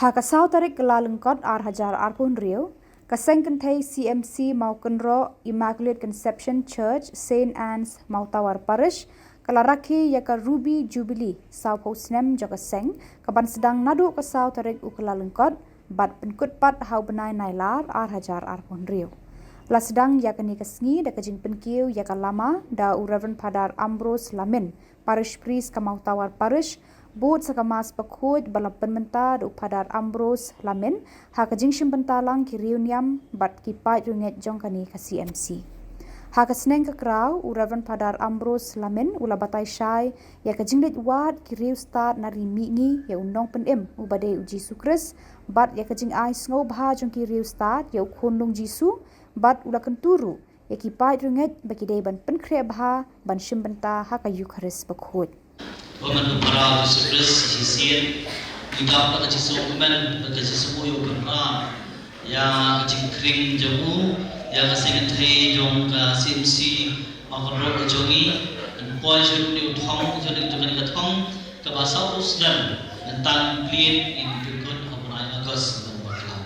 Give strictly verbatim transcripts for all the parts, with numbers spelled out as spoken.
Ha ka saw tarik Kyllalyngkot ar hajar arphew hynriew, ka seng kynthei C M C Mawkynroh Immaculate Conception Church, Saint Anne's, Mawtawar Parish, ka la rakhe ïa ka Ruby Jubilee sawphew snem jong ka seng, kaban sdang naduh ka saw tarik u Kyllalyngkot bad pynkut pat ha u bnai Nailar ar hajar arphew hynriew. La sdang ïa kane ka sngi da ka jingpynkiew ïa ka lama da u Reverend Father Ambrose Lamin, Parish Priest ka Mawtawar Parish, bud sa ka Mass bakhuid ba la pynmynta da u Father Ambrose Lamin, ha ka jingshimbynta lang ki riewniam bad ki paid riewngeit jong kane ka C M C. Ha ka sneng ka kraw, u Reverend Father Ambrose Lamin u la batai shai ïa ka jingleit wad ki riewstad na ri mihngi ïa u Nongpynim uba dei u Jisu Khrist, bad ïa ka jingai sngewbha jong ki riewstad ïa u Khunlung Jisu, bad u la kyntu ruh ïa ki paid riewngeit ba ki dei ban pynkhreh bha ban shimbynta ha ka Eukharist bakhuid. Ba man u Para Jisu Khrist shisien, ngi dap da ka jingsngewkmen, da ka jingsngew ïa u Kynrad, ïa ka jingkhring jong u, ïa ka seng kynthei jong ka C M C Mawkynroh jong ngi, yn poi sha une u thong, sha une u thong, kaba sawphew snem, ngi tang plied, ngin pynkut ha u bnai August, ngi bakla.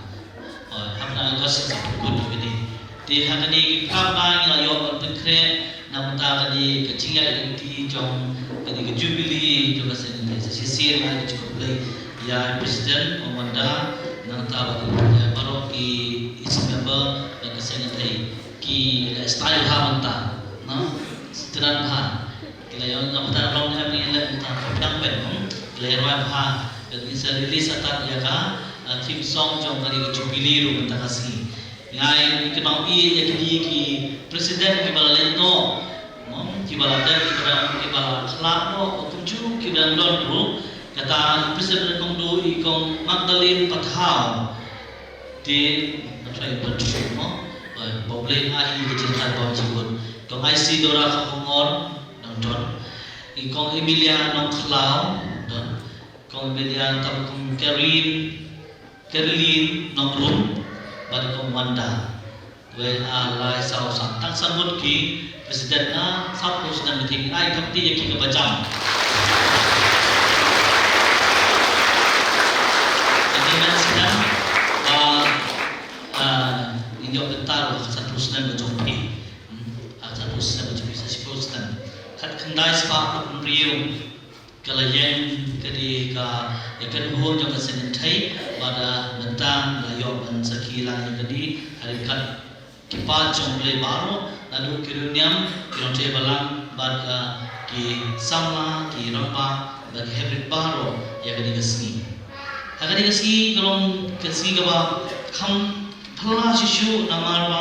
Hapdeng August sa pynkut ïa kane. Te ha kane ki phra bnai ngi la ïoh ban pynkhreh na ka bynta kane ka jingïaid lynti jong kane ka Jubilee jong ka seng kynthei. Sa shisien nga ai ka jingkhublei ïa i President Ong Wanda, nangta bad ïa baroh ki EC member bad ka seng kynthei ki la style ha mynta. Na, style ha. Ki la ïoh na pynta long ne em, ngi la mynta pynta pen, hmm? Ki la ïoh rwai bha. Ka ngi sa release ata ïa ka, ah, theme song jong kane ka Jubilee ruh mynta ka sngi. Nga ai kynmaw ïa kine ki president kiba la leit noh, hmm? Kiba la dep, kiba la, kiba la khlad noh, kumjuh kiba la don ruh. Kata president kong du i kong Magdalene Pathaw. Te, na trai ban shu mo, ba, ba Blei ai ka jingkhat ba jingkut. Kong Isidora Khabongor, nang don. I kong Emilia Nongkhlaw, don. Kong Emilia tam kong Karin, Karilin Nongrum, bad kong Wanda. Wei a lai saw san. Tang san ngut ki president na sawphew snem ki, ngi ai thapti ïa ki kaba jam. Kane men snem ba, ah, ngin ïoh bynta ruh ha ka sanphew snem ka jong phi. Hmm, ha ka sanphew snem ka jong phi, sa shiphew snem. Khatkhyndai spah arphew hynriew ka la ïeng kane ka ïakynduh jong ka seng kynthei, bad mynta la ïoh ban sakhi lang ïa kane ha ryngkat ki paid jong U Blei baroh, naduh ki riewniam, ki nongtrei balang, bad, ah, ki samla, ki rangbah, bad ki hynmen baroh ïa kane ka sngi. Ha kane ka sngi ka long ka sngi kaba kham phylla shisha namar ba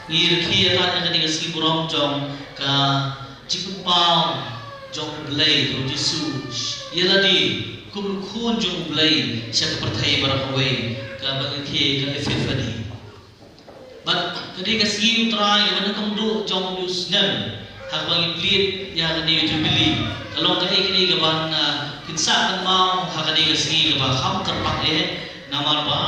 ngi rakhe ïa kane ka sngi burom jong ka jingpynpaw jong U Blei, jong U Jisu ïa lade kum u khun jong U Blei sha ka pyrthei baroh kawei, kaba ngi rakhe ka Epiphany. Bad kane ka sngi U Trai kaba nyngkong duh jong une u snem, ha kaba ngi plie ïa kane ka Jubilee, ka long kaei kane kaban, ah, pynsah kynmaw ha kane ka sngi kaba kham kyrpang eh, namar ba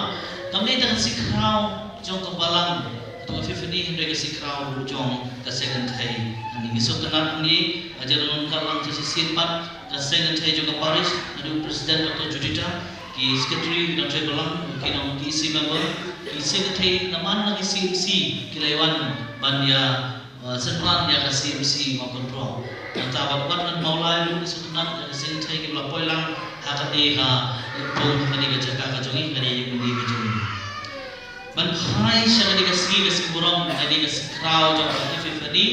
kam dei tang ka sngi khraw jong ka balang, ka Epiphany, hynrei ka sngi khraw jong ka seng kynthei. Hangne ngi sngewtynnat hangne, ka jingdon ka lang ka shisien pat, ka seng kynthei jong ka parish, naduh president Doctor Judita, ki secretary, ki nongtrei balang, ki nong, ki EC member, ki seng kynthei na man la ki C M C, ki la ïa wan ban ïa, uh, synran ïa ka C M C Mawkynroh. Nangta bad wat ngan mawlai ruh, ki sngewtynnat ïa ki seng kynthei kiba la poi lang ha kane ka lympung, ha kane ka jaka ka jong ngi, ha kane ka jong ngi. Ban phai sha kane ka sngi, ka sngi burom, kane ka sngi khraw jong ka Epiphany.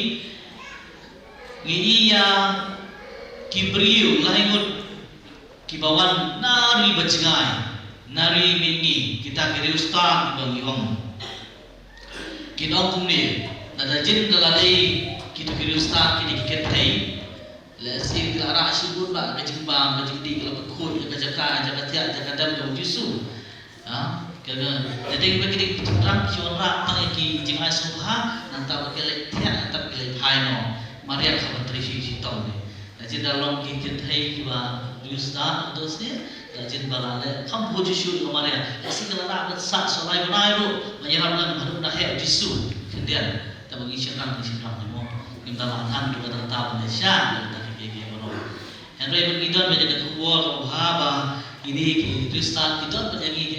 Ngi ïa ki briew lai ngut kiba wan na ri ba jngai, na ri mihngi, kita ki riewstad kiba ngi ong. Kin ong kumne, lada jin da la dei kito ki riewstad, kito ki kynthei, lehse ki la rah shibun bha ka jingbam ka jingdih, ki la pynkhuid ïa ka jaka, jaka thiah, jaka dem jong U Jisu. Ha? Ka, ka, ka dei ba ki dei ki jingrang ki wanrah tang ïa ki jingai sngewbha, nangta ba ki leit thiah, nangta ba ki leit phai noh. Mariang haba trei shi shitom ne. Lada jin da long ki kynthei kiba riewstad, to shisha, lada jin ba la leh kham bha shisha ïa ka mariang. Lehse ka la rah ka sah sa lai bnai ruh, ba ïarap lem haduh ba heh U Jisu. Khyndiat, te ba ngi shynrang, ngi shynrang ne mo. Ngim da la than ruh ka dang ta ba ne sha, ka dang ta ki ki ki baroh. Hynrei ba ngi don ba ïa ka khubor ka bha ba kine ki riewstad ki don ba ïa ngi ka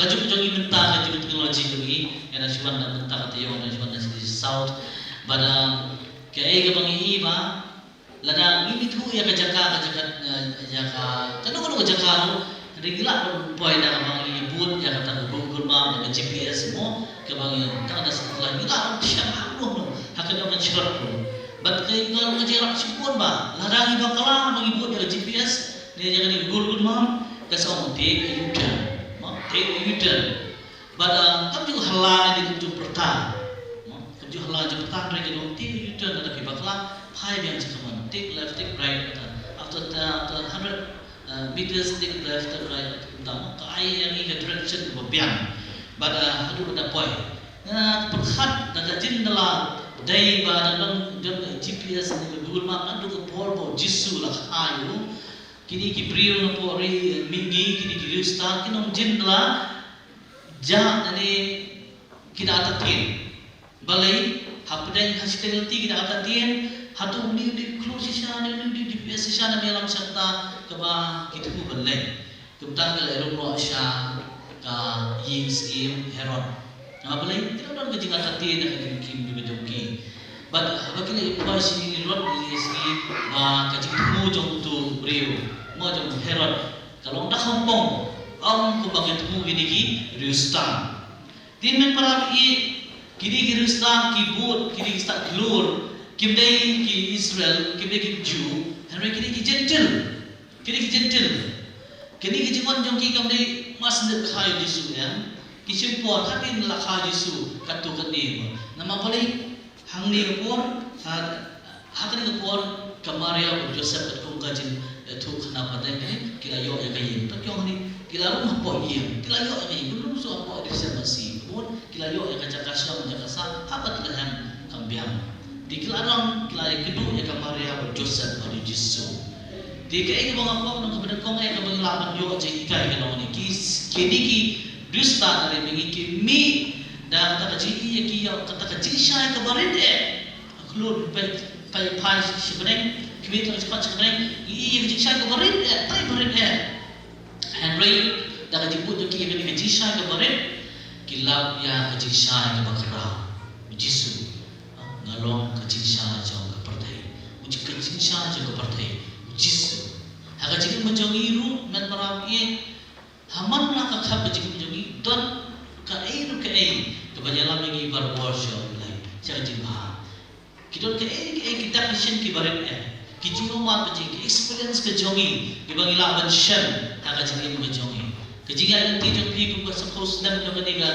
Jong jong i mynta ka jong technology jong i, nga dang shu wan na mynta ka taïew, nga dang shu wan na South. Bad, um, kaei kaba ngi i ba lada ngi ithuh ïa ka jaka, ka jaka, eh, ïa ka, kano kano ka jaka ruh, hynrei ngi lah ban poi da kaba ngi bud ïa kata ka Google Map, ïa ka G P S mo, kaba ngi tang da sa ngi lah ban shem ha ruh no, ha ka jong ka shrot ruh. Bad ka ïa ka jingïarap shibun ba lada ngi bakla ba ngi bud ïa ka G P S ne ïa ka Google Map, ka sa ong take a U-turn. Mo, take a U-turn. Bad, uh, kam ju hala ne dei, kam ju pyrta. Mo, kam ju hala ju pyrta, hynrei ka dei take a U-turn, lada phi bakla, phai biang sha kammon, take left, take right, kata. After, uh, after hundred, uh, meters, take left, take right, kata. Mo, ka ai ïa ngi ka direction kaba biang. Bad, uh, haduh ba da poi. Nga pyrkhat da ka jingdala dei ba da don, don ka G P S ne ka Google Map, naduh ka por ba u Jisu la kha ïa u. Kine ki briew na pdeng ri, eh, mihngi, kine ki riewstad, ki nongjingdala jah ne ki da artatien. Balei, hapdeng ha shi taïew lynti ki da artatien, hato une u dei u khlur shisha, une u dei u dei u dei u peit shisha, namar ïalam sha kata kaba ki thmu ban leh. Kumta ki la ïalam noh sha ka ïing syiem Herod. Namar balei, ki la don ka jingartatien ha ka jingim jong ka jong ki. Bad haba ki la ïa poi sha ïing Herod, ïa sha ba ka jingthmu jong uto u briew, mo, jong u Herod, ka long da khongpong, ym kumba ki thmu kine ki riewstad. Te men para baieit, kine ki riewstad ki bud, kine ki stad khlur, kim dei ki Israel, kim dei ki Jiw, hynrei kine ki Gentile. Kine ki Gentile. Kine ki jingwan jong ki kam dei mut shu kha ïa u Jisu, ïa. Ki shim por, hadien la kha ïa u Jisu katto katne ba. Namar balei, hangne ka por, ha, ha kane ka por, ka Maria bad u Joseph katkum ka jing, eh, ïathuhkhana pateng, eh, ki la ïoh ïa ka ïing. Pat ki ong hangne, ki la rung hapoh ïing, ki la ïoh ïa ka ïing, kim rung shuh hapoh ding sien masi. Bun, ki la ïoh ïa ka jaka shong, jaka sah ha Bethlehem kam biang. Te ki la rung, ki la ïakynduh ïa ka Maria bad u Joseph bad u Jisu. Te kaei kaba nga kwah ban ong, kaba nyngkong, eh, kaba ngi lah ban ïoh jinghikai ka long ne, ki, kine ki riewstad na ri mihngi ki mih da kata ka jingïohi ïa ki, ïa kata ka jingshai kaba rit eh. Khlur, phai, phai, phai sha bneng, ki mih tang sha bneng, ïa ka jingshai kaba rit eh, tang ba rit eh. Hynrei da ka jingbud jong ki ïa kane ka jingshai kaba rit, ki lap ïa ka jingshai kaba khraw, u Jisu. Nga long ka jingshai jong ka pyrthei. U ji-, ka jingshai jong ka pyrthei, u Jisu. Ha ka jingim jong ngi ruh, men para baieit, ha man la ka khap ka jingim jong ngi, don kaei ruh kaei kaba ïalam ïa ngi barabor sha U Blei, sha ka jingbha. Ki don kaei kaei ki dak ki shin kiba rit eh. Ki jingmut ka jing, ki experience ka jong ngi, kiba ngi lah ban shem ha ka jingim ka jong ngi. Ka jingïaid lynti jong phi kum ka sngewthuh snem jong kane ka,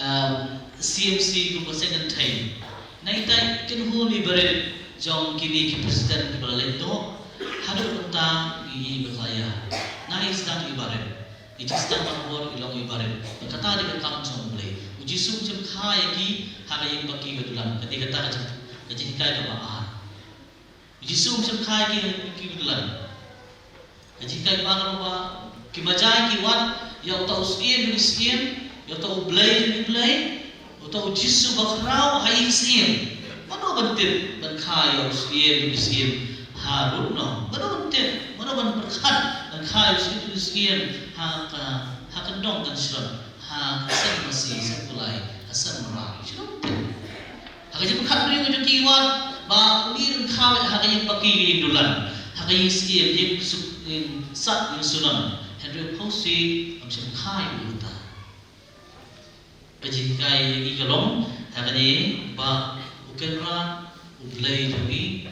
um, C M C kum ka seng kynthei. Nangta kynhun iba rit jong kine ki president kiba la leit noh. Haduh mynta ngi ïohi bakla ïa. Nangta sdang iba rit. Ki jingsdang barabor ki long iba rit. Bad kata dei ka kam jong U Blei. U Jisu um shym kha ïa ki ha ka ïing ba ki ka dulan. Kata dei kata ka jing, ka jinghikai kaba ar. U Jisu um shym kha ïa ki ha ka ïing ba ki ka dulan. Ka jinghikai kaba ar ka long ba ki magi ki wad ïa uta u syiem jong ki syiem, ïa uta U Blei jong ki blei. Uta u Jisu ba khraw ha ïing syiem. Mano ban tip ban kha ïa u syiem, u syiem harud noh? Mano ban tip, mano ban pyrkhat ban kha ïa u syiem, u syiem ha ka, ha ka dong kan shrot, ha ka sem masi, sem kulai, ha sem mrad? Shuh ban tip. Ha ka jingpyrkhat briew ka jong ki wat ba une un kha ha ka ïing ba ki ka ïing dulan, ha ka ïing syiem, ïing suk, ïing sat, ïing sunon. Hynrei u Jisu um shym kha ïa uta. Ka jinghikai ïa ngi ka long ha kane ba U Kynrad U Blei jong ngi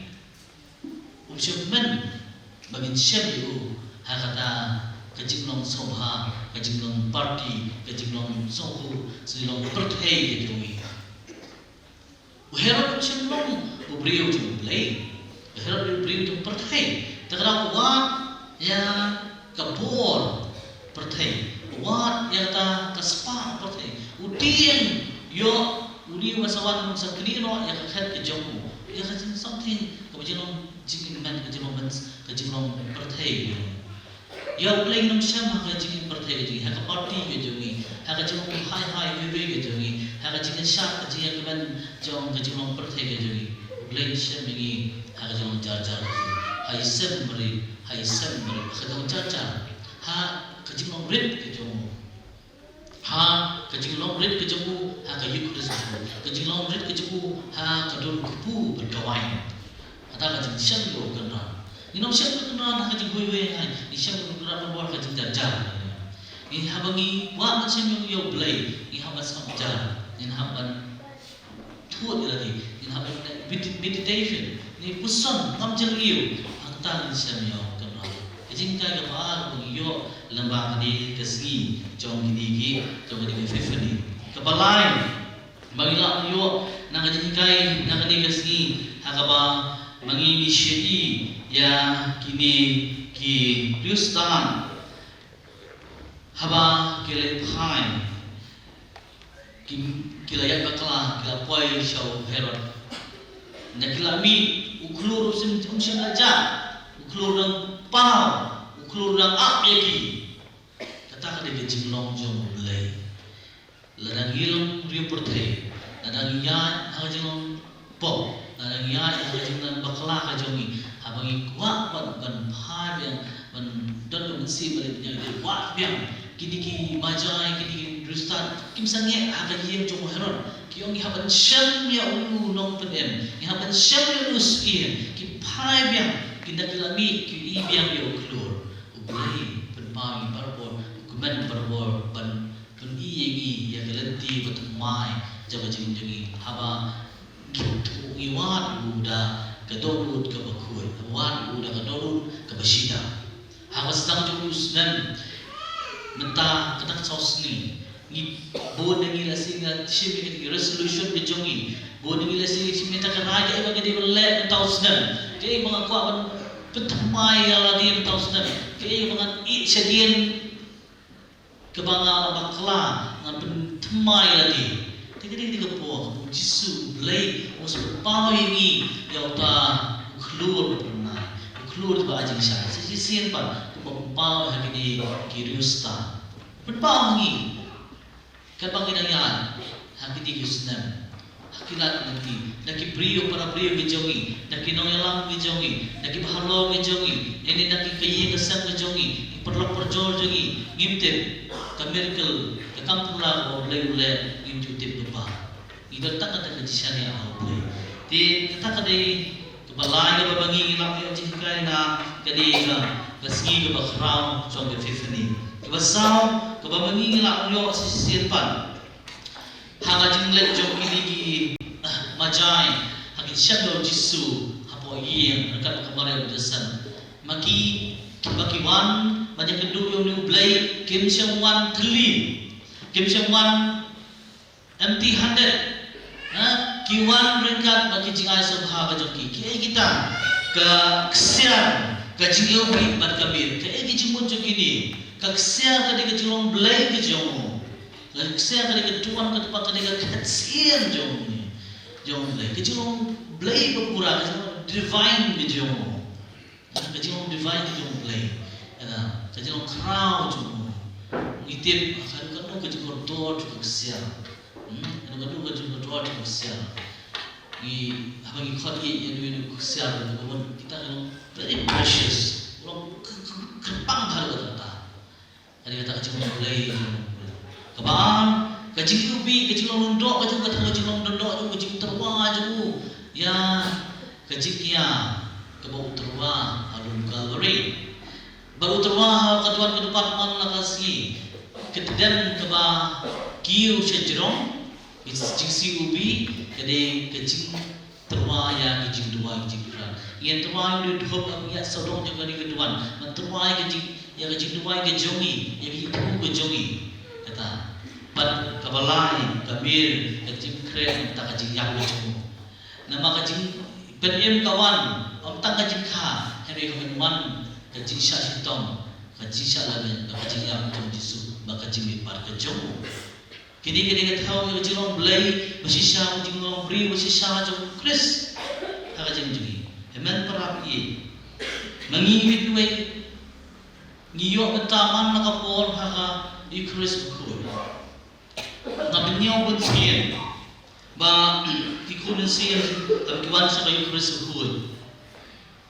um shym kmen ba ngin shem ïa u ha kata ka jinglong sngewbha, ka jinglong party, ka jinglong sngewbha, ka jinglong pyrthei ka jong ngi. U Herod um shym long u briew jong U Blei. U Herod u briew jong pyrthei. Te ka dei u wad ïa ka bor pyrthei, u wad ïa kata ka spah pyrthei. U tieng ïoh u dei ba sa wan sa knieh noh ïa ka khet ka jong u, ïa ka jing something kaba jinglong jingim, ka jinglong, ka jinglong pyrthei. Ïa U Blei ngin ym shem ha ka jingim pyrthei ka jong ngi, ha ka party ka jong ngi, ha ka jinglong hai hai wei wei ka jong ngi, ha ka jingïashad, ka jingïakmen jong ka jinglong pyrthei ka jong ngi. U Blei un shem ïa ngi ha ka jinglong jar jar ka jong ngi, ha i sem barit, ha i sem barit, ha ka jinglong jar jar, ha ka jinglong rit ka jong u. Ha Ha ka jinglong rit ka jong u ha ka Eucharist, ka jinglong rit ka jong u ha ka dur u kpu bad ka wain. Kata ka jingshem ïa u kynrad. Ngin ym shem ïa u kynrad ha ka jinghuihui, ngin shem ïa u kynrad namar ka jingjar jar. Ngi haba ngi kwah ban shem ïa u Blei, ngi hap ban sngap jar, ngi hap ban thut ïa lade, ngi hap ban medit-, meditation, ngi puson ngam jylliew, hangta ngin shem ïa u kynrad. Ka jinghikai kaba ar ba ngi ïoh lyngba kane ka sngi jong kine ki, jong kane ka Epiphany. Kaba lai ba ngi lah ïoh na ka jinghikai na kane ka sngi, ha kaba ma ngi ngi shah ïa kine ki Khristan haba ki la phai, ki, ki la ïaid bakla, ki la poi sha u Herod. Nda ki la mih, u khlur um shym, um shym la jah, u khlur dang paw, u khlur dang ap ïa ki. Kata ka dei ka jinglong jong U Blei. Lada ngi long briew pyrthei, lada ngi ïaid ha ka jinglong pop, lada ngi ïaid ha ka jinglong bakla ka jong ngi, haba ngi kwah ban, ban phai biang, ban don ka mynsiem ba la ngi wad biang. Kine ki Magi, kine ki Khristan, kim sangeh ha ka ïing jong u Herod. Ki ong ngi hap ban shem ïa u nongpynim, ngi hap ban shem ïa u syiem. Ki phai biang, ki da ki la mih, ki ïohi biang ïa u khlur. U Blei pynpaw ïa ngi barabor, u kmen barabor ban pyni ïa ngi ïa ka lynti ba thymmai jong ka jingim jong ngi. Haba ngi wad ïa u da ka dohnud kaba khuid, wad ïa u da ka dohnud kaba shida. Ha ka sdang jong u snem, mynta ka dang saw sngi, ngi bun na ngi la sdang shim ïa ka resolution ka jong ngi. Bun na ngi la sdang shim ïa ka rai kaei ba ngi dei ban leh mynta u snem. Kaei ba nga kwah ban pynthymmai ïa lade mynta u snem. Kaei ba ngan ïeh shadien kaba nga la bakla, ngan pynthymmai ïa lade. Te ka dei ka por kaba U Jisu U Blei u sa pynpaw ïa ngi ïa uta u khlur ba pynai, u khlur ba ai jingshai. Sa shisien pat kumba pynpaw ha kine ki riewstad. Pynpaw ha ngi. Katba ngi dang ïaid ha kine ki snem, ha ki lad lynti, da ki briew para briew ki jong ngi, da ki nongïalam ki jong ngi, da ki bahalor ki jong ngi, ne da ki, ka ïing ka sem ki jong ngi, ki paralok parajor jong ngi, ngim tip. Ka miracle, ka kam phylla kaba U Blei u leh, ngim ju tip ba. Ngi don tang kata ka jingshaniah ha U Blei. Te kata ka dei kaba lai kaba ma ngi ngi lah ïoh jinghikai na kane ka, ka sngi kaba khraw jong ka Epiphany. Kaba saw kaba ma ngi ngi lah ïoh shisien pat ha ka jingleh jong kine ki, ah, Magi ha ka jingshem ïa U Jisu hapoh ïing ryngkat bad ka Maria Magdalene. Ma ki, kiba ki wan ban ïakynduh ïa une U Blei, kim shym wan thylli, kim shym wan empty handed. Ha? Ki wan ryngkat bad ki jingai sngewbha ka jong ki. Kiei kita? Ka ksiar, ka jingiwbih bad ka mir. Kaei ka jingmut jong kine? Ka ksiar ka dei ka jinglong Blei ka jong u. Ka ksiar ka dei ka duwan, ka duwan ka dei ka ksiar jong u. Jong u Blei. Ka jinglong Blei ba pura, ka jinglong divine ka jong u. Ka jinglong divine ka jong U Blei. Ka jinglong khraw jong u. Ngi tip, ka, ka, ka, ka jingkordor jong ka ksiar. Hmm? Ka, ka, ka jingkordor jong ka ksiar. Ngi, haba ngi khot ïa, ïa, ïa, ïa ka ksiar, ka, ka, ka, kita ka long very precious. Long k-, k-, kyrpang bha ka kata. Kane kata ka jinglong Blei. Kaba ar, ka jingiwbih, ka jinglong lyngdoh, ka jong ka, ka jinglong lyngdoh, ka jong ka jingtyrwa jong u ïa ka jingïa kaba u tyrwa ha lum Kalbari. Ba u tyrwa ha ka duwan ka dupat man la ka sngi. Ka tdem kaba kiew sha jrong, ka jingsiew ubi, ka dei ka jing tyrwa ïa ka jingduwai jingkyrpad. Ngi tyrwa ïa u dei u dkhot ba ngi ïa sawdong jong kane ka duwan. Ngi tyrwa ïa ka jing, ïa ka jingduwai ka jong ngi, ïa ka jingthmu ka jong ngi. Kata. Bad kaba lai, ka mir, ka jingkhreh, kata ka jingïap ka jong u. Namar ka jingpynim ka wan, ym tang ka jingkha, hynrei ka wan, ka jingshah shitom, ka jingshah laban, ka jingïap ka jong u Jisu, bad ka jingmihpat ka jong u. Kine, kine ki dei ka thaw ka jinglong Blei ba shisha, ka jinglong briew ba shisha jong u Khrist ha ka jingim jong ngi. Hynmen para bangeit, ma ngi iwei pa iwei ngi ïoh mynta man la ka por ha ka Eucharist bakhuid. Nga pynïoh bunsien ba ki khun mynsiem haba ki wan sha ka Eucharist bakhuid,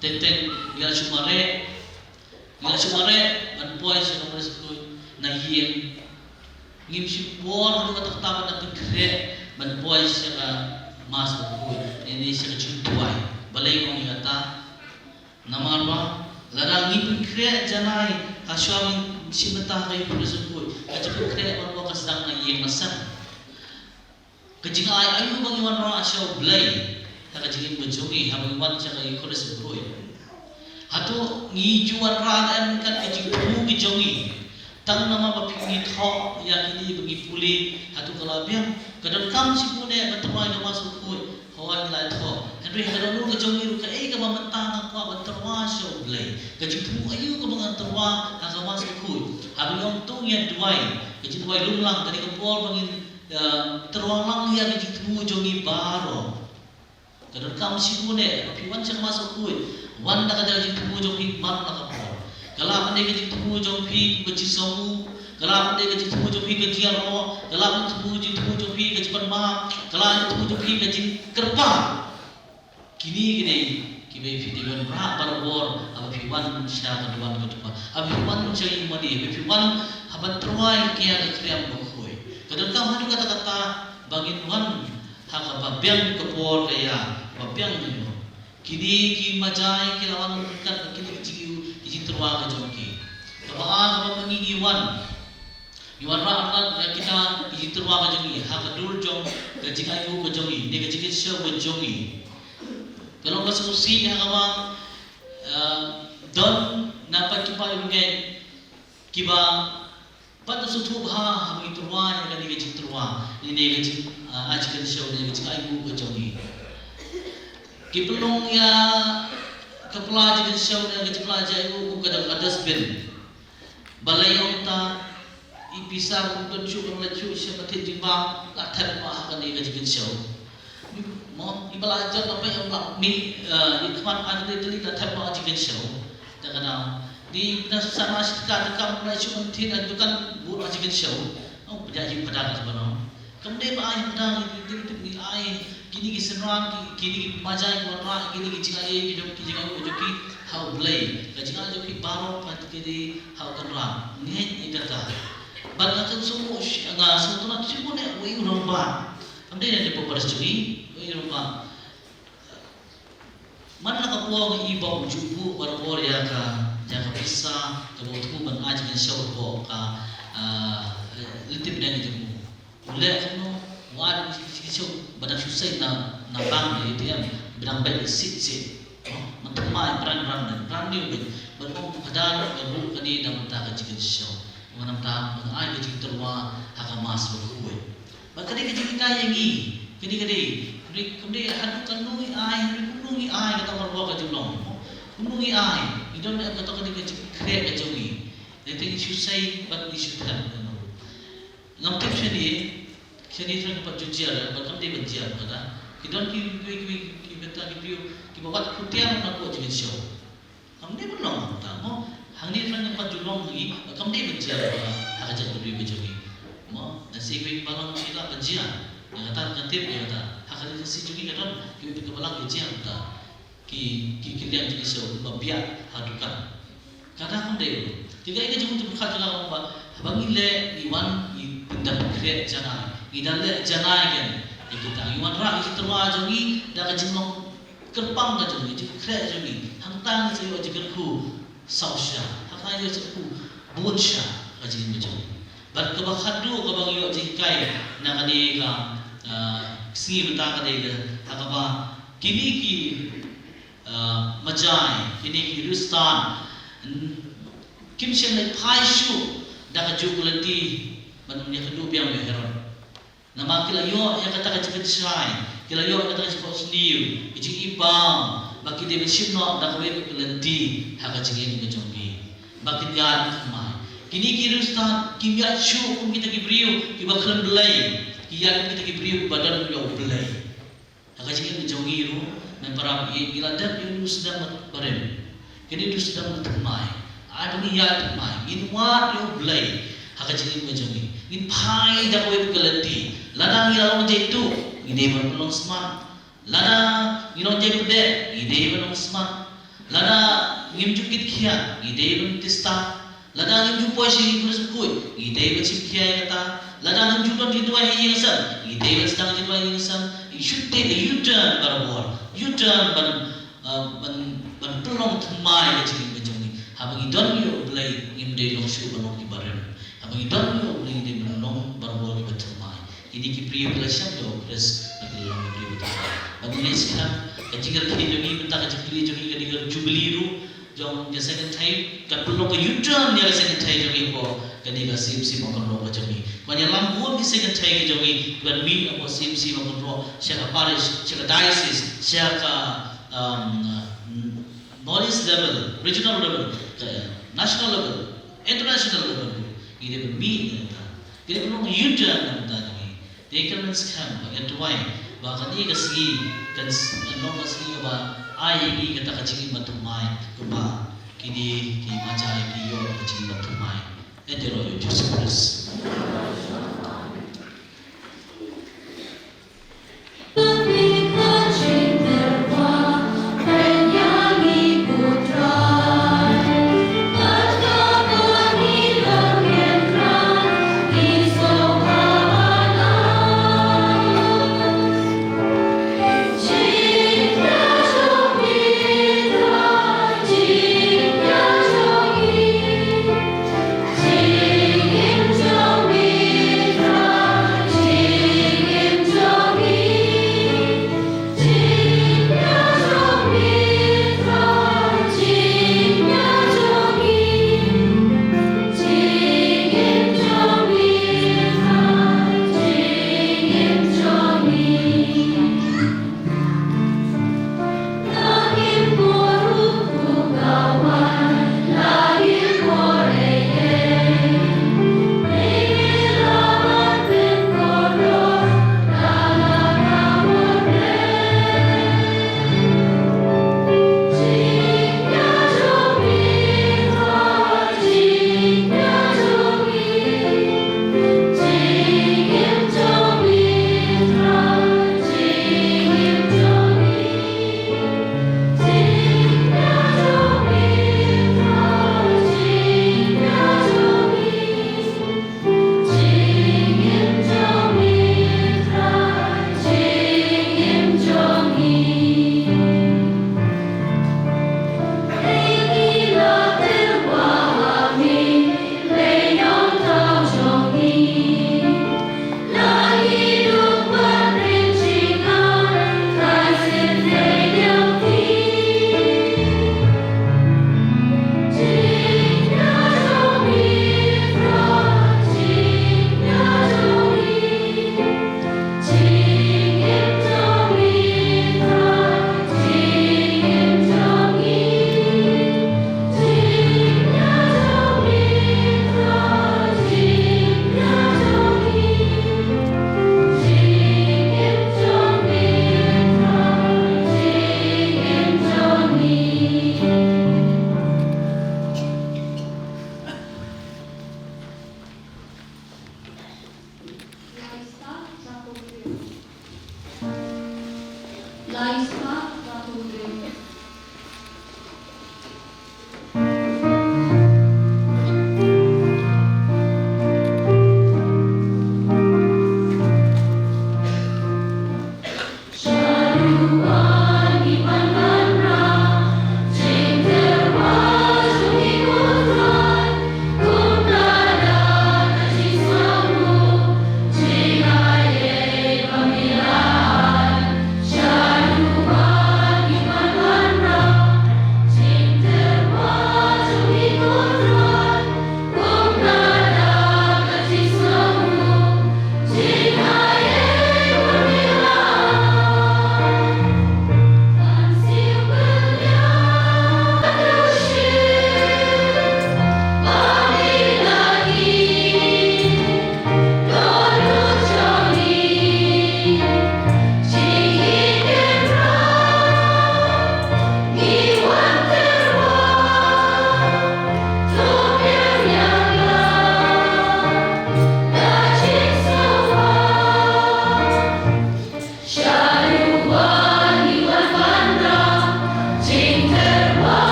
teng teng ngi la shu mareh, ngi la shu mareh ban poi sha ka Eucharist bakhuid na ïing. Ngim shim por haduh katta katta ban da pynkhreh ban poi sha ka Mass Bakhuid ne, ne sha ka jingduwai. Balei ong ïa kata? Namar ba lada ngi pynkhreh janai ha shuwa ngin shim bynta ha ka Eucharist Bakhuid, ka jingpynkhreh baroh ka sdang na ïing na sem. Ka jingai aïu ba ngi wanrah sha U Blei ha ka jingim ka jong ngi haba ngi wan sha ka Eucharist Bakhuid? Hato ngi ju wanrah ne em kat ka jingthmu ka jong ngi? Tang namar ba phi ngi thoh ïa kine ba ngi pule, hato ka la biang? Ka donkam shibun eh ban tyrwa ïa ka Mass Bakhuid? Hooid, ngi la thoh. Hynrei ha ka dohnud ka jong ngi ruh, kaei kaba mynta nga kwah ban tyrwa sha U Blei? Ka jingthmu aïu kaba ngan tyrwa ha ka Mass Bakhuid? Haba ngi ong to ngin duwai, ka jingduwai lum lang, kane ka por ba ngin, eh, tyrwa lang ïa ka jingthmu jong ngi baroh. Ka donkam shibun eh ba phi wan sha ka Mass Bakhuid, wan da ka jingthmu jong phi man la ka por. Ka lah ban dei ka jingthmu jong phi ka jingsngew, ka lah ban dei ka jingthmu jong phi ka jingïaroh, ka lah ban dei ka jingthmu jong phi ka jingpynbha, ka lah ban dei ka jingthmu jong phi ka jingkyrpad. Kine ki dei kiba phi dei ban rah barabor haba phi wan sha ka duwan ka jong U Blei, haba phi wan sha ïing mane, haba phi wan ha ban tyrwa ïa ka khriam bakhuid. Ka donkam haduh katta katta ba ngin wan ha kaba biang ka por ka ïa, ba biang ïa. Kine ki majai ki la wan ryngkat bad kine ki jingïoh, ki jingtyrwa ka jong ki. Kaba ar, kaba ma ngi ngi wan, ngi wanrah ryngkat ïa kita ki jingtyrwa ka jong ngi ha ka dur jong ka jingainguh ka jong ngi ne ka jingkynshew ka jong ngi. Ka long ka sngewsih ha kaba, eh, don na pat ki paid bangeit kiba pat sngewthuh bha haba ngi tyrwa ïa kane ka jingtyrwa ne, ne ka jing, ah, ai jingkynshew ne ka jingainguh ka jong ngi. Ki pynlong ïa ka pla jingkynshew ne ka jingpla jingainguh kum ka dustbin. Balei ong ta, i pisa ruh don shuh, don leit shuh sha ka thied jingbam, la thep noh ha kane ka jingkynshew. Mo, i ba la jot la peit, la mih, eh, i khmat ar tylli tylli, la thep noh ha jingkynshew. Te ka dang, i ba dang sa na shi tyngka, tyngka, la shu ban thied ha dukan, buh noh ha jingkynshew. Oh, pynjah ïa u phadar ka ba long. Kam dei ba ai phadar, ngi, ngi, ngi ai, kine ki synran, ki, kine ki majai ki wanrah, kine ki jingai, ki jong, ki jingai, ki jong ki ha U Blei. Ka jingai jong ki baroh pat ki dei ha U Kynrad. Ngeit ïa kata. Bad nga kynsynrang, nga sngewtynnat shibun ïa u rangbah. Kam dei na dei pop paris jong ngi, u rangbah. Man la ka por ngi i ba u ju buh barabor ïa ka, ïa ka pisa kaba u thmu ban ai jingkynshew hapoh ka, ah, lynti bneng jong u. U leh kumno, u ai jingkynshew ba dang shu sei na, na bank ne A T M, ba dang beit sih sih. Mo, man thymmai brand, brand, brand new beit. Ban ong u phadar, nga buh kane na bynta ka jingkynshew. Namar ban ai ka jingtyrwa ha ka Mass bakhuid. Bad ka dei ka jinghikai ïa ngi, ka dei, ka dei. Hynrei kam dei haduh katno ngi ai, hynrei kumno ngi ai, kata marwak ka jinglong. Kumno ngi ai, ngi don em, kata ka dei ka jingkhreh ka jong ngi. Lehse ngi shu sei bad ngi shu thep, kumno. Ngam tip shane, shane thrang pat ju jia, bad kam dei ban jia kata. Ki don ki, ki, ki, ki bynta ki briew kiba wat khutiang na ka jingkynshew. Kam dei ban long ta mo. Hangne phan nga pat ju long hi, kam dei ban jia ha ka jaitbynriew ka jong ngi. Mo, lehse kiwei kiba long shi lah ban jia. Ïa kata nga tip ïa kata. Ha ka ri Khasi jong ngi ka don kiwei kiba lah ban jia ta. Ki, ki, ki liang jingkynshew ba biang ha dukan. Kata kam dei. Te kaei ka jingmut jingpyrkhat jong nga ba haba ngi leh, ngi wan, ngi pyndap khreh janai. Ngi da leh janai kan. Ïa kita ngi wanrah ïa ki tyrwa jong ngi da ka jinglong kyrpang ka jong ngi, jingkhreh jong ngi. Hangta ngi sa ïoh jingkyrkhu saw sha, hangta ngi sa ïoh bun sha ka jingim ka jong ngi. Bad kaba khatduh kaba ngi ïoh jinghikai na kane ka, ah, sngi mynta ka dei ka, ha kaba kine ki, ah, majai, kine ki riewstad, n-, kim shym leit phai shuh da kajuh ka lynti ban ïakynduh biang ïa u Herod. Namar ki la ïoh ïa kata ka jingpynshai, ki la ïoh ïa kata ka jingphohsniew, ka jingibam, ba ki dei ban shim noh da kawei ka lynti ha ka jingim ka jong ki. Ba kin ïaid thymmai. Kine ki riewstad kim ïaid shuh kum kita ki briew kiba khlem Blei, ki ïaid kum kita ki briew ba don ïa U Blei. Ha ka jingim ka jong ngi ruh, men para bangeit, ngi la dep ïa u sdang barim. Kane u sdang thymmai. Ai ba ngin ïaid thymmai. Ngin wad ïa U Blei ha ka jingim ka jong ngi. Ngin phai da kawei ka lynti. Lada ngi la long jaituh, ngi dei ban long smat. Lada ngi long jaipdeng, ngi dei ban long smat. Lada ngim ju kit khiah, ngi dei ban tista. Lada ngim ju poi sha ïing pyrshah khuid, ngi dei ban shim khia ïa kata. Lada ngim ju don jingduwai ha ïing ha sem, ngi dei ban sdang jingduwai ha ïing ha sem. Ngi should take a U-turn barabor. U-turn ban, uh, ban, ban pynlong thymmai ïa ka jingim ka jong ngi. Haba ngi don ïa U Blei, ngim dei long shuh ban long kiba rim. Haba ngi don ïa U Blei, ngi dei ban long barabor kiba thymmai. Kine ki briew ki la shem ïa U Khrist, ki la long ki briew kiba thymmai. Bad ngi leit skhem, ka jingrakhe jong ngi mynta, ka jingkylli jong ngi, ka dei ka Jubilee ruh jong ka Second Thai, ka pynlong ka U-turn ïa ka Second Thai jong ngi hapoh kane ka C M C Mawkynroh ka jong ngi. Ban ïalam bun ki Second Thai ki jong ngi, ban mih hapoh C M C Mawkynroh, sha ka parish, sha ka diocese, sha ka, um, uh, North East level, regional level, ka national level, international level. Ngi dei ban mih ïa kata. Ngi dei ban long U-turn na ka bynta jong ngi. Te kan ngin skhem ba ngi duwai ba kane ka sngi kan s-, kan long ka sngi kaba ai ïa ngi kata ka jingim ba thymmai, kaba kine ki majai ki ïoh ka jingim ba thymmai. Ïa u Jisu Khrist.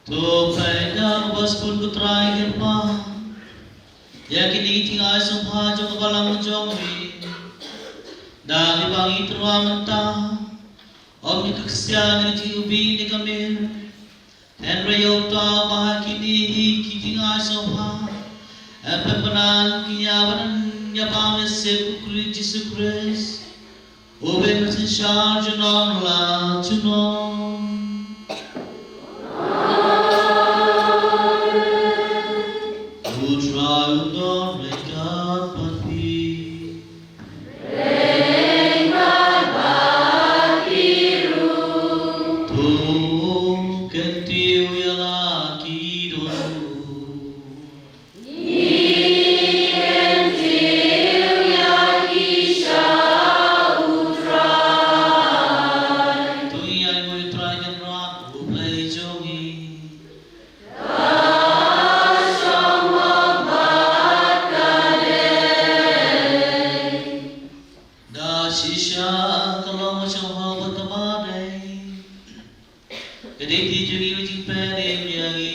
To pyndonkam, ko Trai, ïa kine ki jingai sngewbha jong ka balang jong me. Da kiba ngi tyrwa mynta, ym da ka ksiar ne ka jingïohi ne ka mir, hynrei ïa uta uba ha kine hi ki jingai sngewbha yn pynpaw ïa ki ban ïa ba me sep, u Khrist Jisu Khrist, u ba mynsiem shah junom la junom. U Trai un don ryngkat bad phi. To kyntiew ïa la ki dohnud. To ïa u Trai Kynrad, u Blei jong ngi. Da shisha ka long sngewbha bad ka badei. Ka dei ka jingpynim ïa ngi.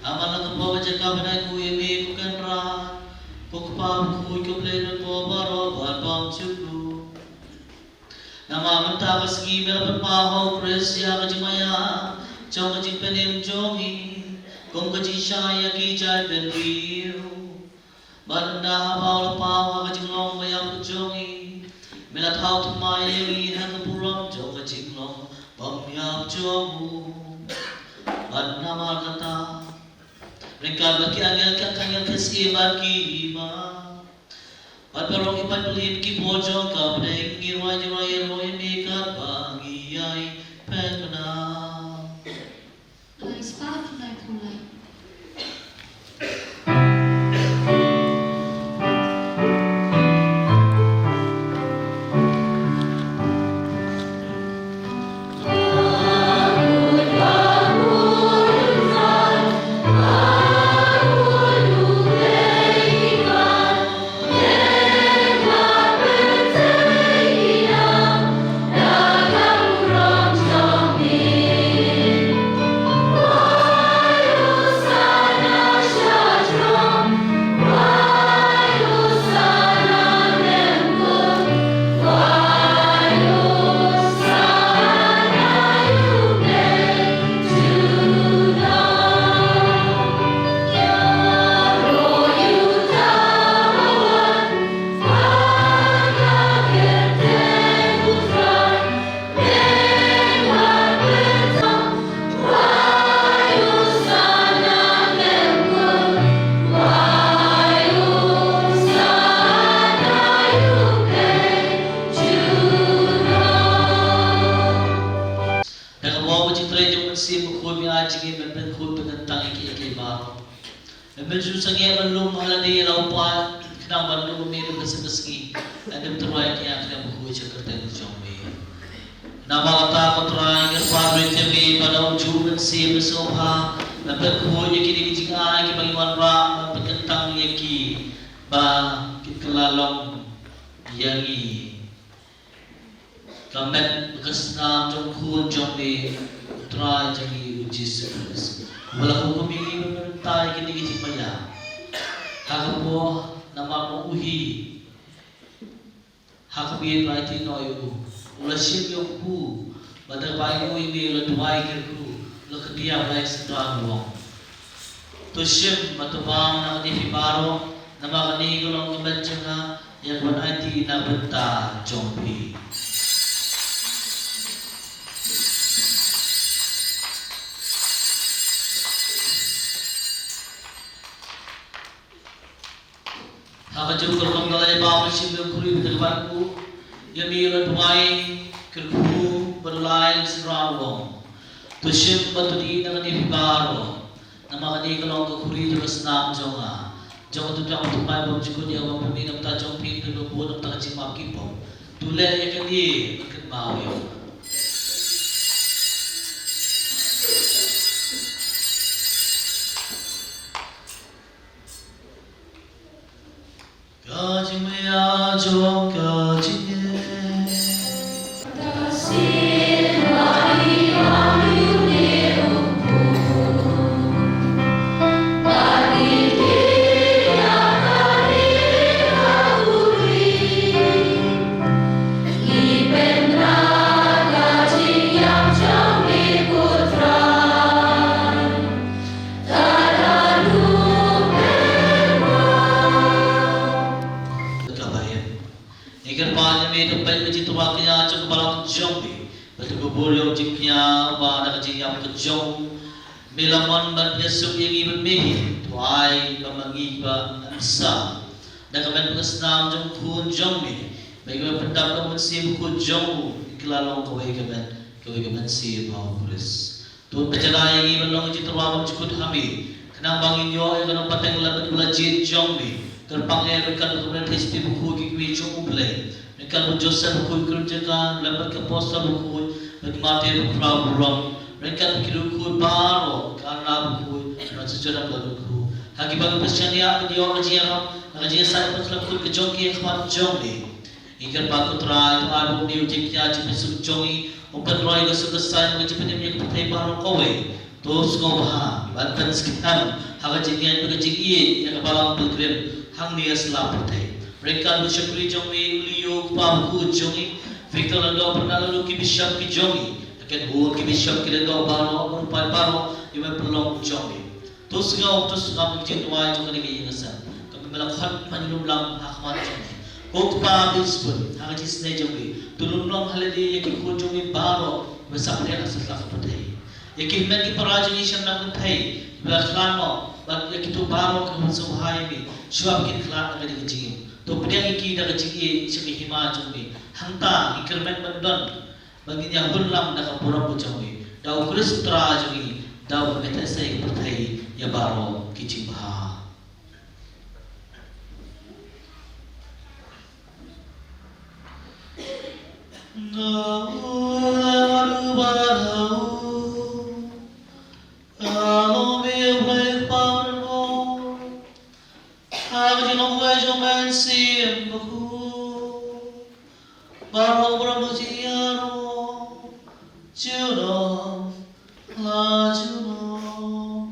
Ha man la ka por ba jaka ba ngi ïa me ko Kynrad, ko Kpa bakhuid, ko Blei Baroh bad bymjukut. Namar mynta ka sngi me la pynpaw ha u Khrist ïa ka jingmaïa jong ka jingpynim jong ngi, kum ka jingshai ïa ki jaitbynriew. Bad ynda haba u la paw ha ka jinglong ba ïap jong ngi, me la thaw thymmai ïa ngi ha ka burom jong ka jinglong bymïap jong u. Bad namar kata, ryngkat bad ki angel, ki archangel, ki syiem bad ki imam, bad baroh ki paidbah ki bor jong ka bneng, ngi rwai, ngi rwai, ngi rwai ïa me katba ngi ïai pynbna. Lai spah, lai phew lai. Da ka bor ka jingtrei jong u Mynsiem Bakhuid, me ai jingim ban pynkhuid pynkyntang ïa kiei kiei baroh. Ym ju sangeh ban lum ha lade ïa la u paid, khnang ban lum ïa me ha ka sien ka sngi. Ynda me tyrwa ïa ki, ïa ki bakhuid sha ka kyrteng jong me. Namar kata ko Trai, ngi kyrpad ruh ïa me ba da ujuh u Mynsiem Basngewbha, ban pynkhuid ïa kine ki jingai kiba ngi wanrah, ban pynkyntang ïa ki ba kin kylla long ïa ngi. Ka met bad ka snam jong u Khun jong me, u Trai jong ngi u Jisu Khrist, uba la hukum ïa ngi ban pynbna ïa kine ki jingmaïa. Ha ka por namar ba u hi ha ka miet, ba ïeit noh ïa u, u la shim ïa u kpu, bad da kaba ïoh ïa me u la duwai kyrkhu, u la kyndiah Blei Synran u ong: To shim bad to bam na kane phi baroh, namar kane ka long ka met jong nga, ïa kaban aiti na ka bynta jong phi. Ha kajuh ka rukom, da la ïa bam u la shim ïa u khuri, bad da kaba ïoh ïa me u la duwai kyrkhu bad u la ai Synran u ong: To shim bad to dih na kane phi baroh, namar kane ka long ka khuri jong ka snam jong nga, jong ka jutang bymjukut, ïa kaba pynmih na ka bynta jong phi, pynbud na ka bynta ka jingmap ki pop. To leh ïa kane ban kynmaw ïa nga. Ka jingmaïa jong ka jingim. ka jong me la mon ban pynïasuk ïa ngi bad me hi. To ai ba ma ngi ba ngan sa da ka met bad ka snam jong u Khun jong me, ba ngi ba pyndap da u Mynsiem Bakhuid jong u, ngi la long kawei ka met, kawei ka mynsiem ha u Khrist. To pynjah ïa ngi ban long ka jingtyrwa bad jingkut ha me, khnang ba ngin ïoh ïa ka nongpateng lem bad ka la jied jong me, kyrpang eh ryngkat bad ka Mari Theisotti Bakhuid, ki kmie jong u Blei, ryngkat bad u Joseph Bakhuid, kren jaka, lem bad ki apostol bakhuid, bad ki martir bakhraw barom, ryngkat bad ki riewkhuid baroh, ka Anna Bakhuid, bad sa jong ka la duk khuid. Ha kiba ki pynshaniah ban ïoh ka jingïarap, na ka jingïasaid bad ka la kut ka jong ki ha khmat jong me. Ngi kyrpad ko Trai, to ai ba une u jingkhia jingpynsuk jong ngi un pynroi ka suk ka saiñ bad ka jingpynim ïa ka pyrthei baroh kawei. To sngewbha ban pynskhem ha ka jingngeit bad ka jingïeit ïa ka Balang Pilgrim hangne ha sla pyrthei. Ryngkat bad u shakri jong me u Leo, u kpa bakhuid jong ngi, Victor Lyngdoh, Bernard Lyngdoh, ki bishop ki jong ngi, ha kane bun ki bishop ki Lyngdoh baroh, bad u paid baroh, ïa me pynlong jong ngi. To sngap, to sngap ïa ka jingduwai jong kane ka ïing ka sem kaba me la khot ban ïalumlam ha khmat jong ngi. Ko Kpa ba sbun, ha ka jingsnei jong me, to lum long ha lade ïa ki khun jong me baroh ba sah pyrshah ha satlak ka pyrthei. Ïa ki hynmen ki para jong ngi sha nam kynthei ba la khlad noh, bad ïa kito baroh kiba sngewbha ïa me, shuwa ba kin khlad na kane ka jingim, to pdiang ïa ki da ka jingïeit sha ka hima jong me. Hangta ngi kyrmen ban don ba ngin ïa hun lang da ka burom ka jong me, da u Khrist u Trai jong ngi, da uba me theh sei pyrthei ïa baroh ki jingbha. Nga u la u ba la u, nga u me u Blei Kpa u don bor. Ha ka jinglong wei jong u Mynsiem Bakhuid, baroh u burom bad ka jingïaroh junom la junom.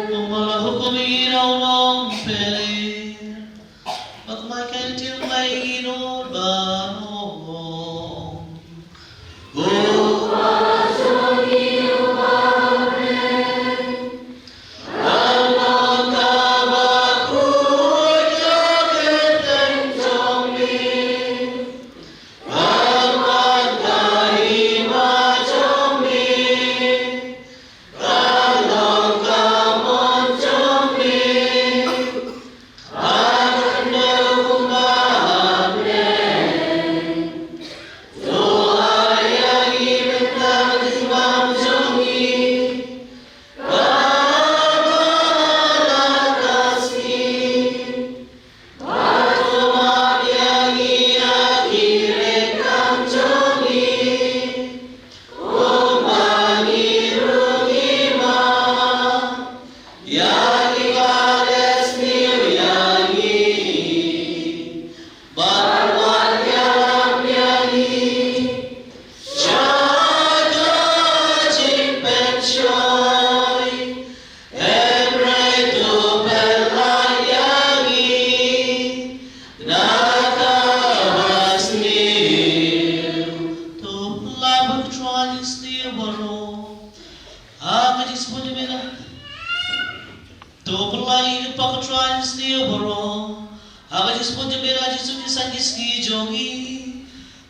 Kumba la hukum ïa u nongpynim, bad kumba ka ktien ka ïathuh baroh. To pynlait ïa ka Trai jong ngi baroh ha ka jingsbun jong me, la Jisu, ngi san ki sngi jong ngi.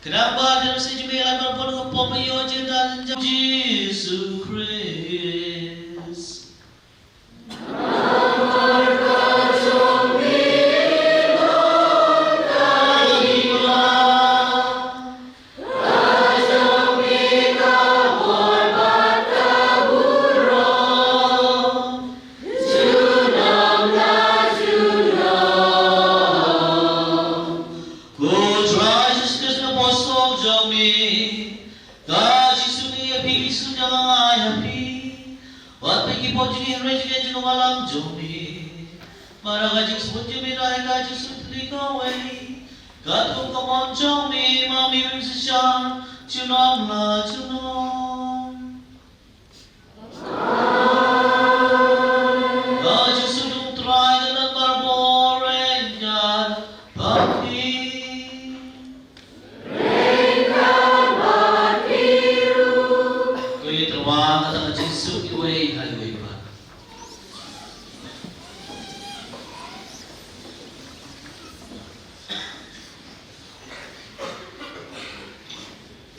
Khnang ba da ka mynsiem jong me la mar pon ka pop ïa ka jingdan jong Jisu Khrist. Ko Trai Jisu Khrist, apostol jong me, ka jingsngewthuh ïa phi, ka jingsngewthuh jong nga ïa phi. Wat pynkhih pop jingïeit jong ka balang jong me. Bad ha ka jingsbun jong me da ka Jisu Khrist kawei, katkum ka mon jong me, ma me, ba ym shisha, junom la junom. Ka jingsngewthuh Trai ka don barabor ryngkat bad phi. Ko ïa tyrwa ka tang ka jingsuk iwei ha iwei pat.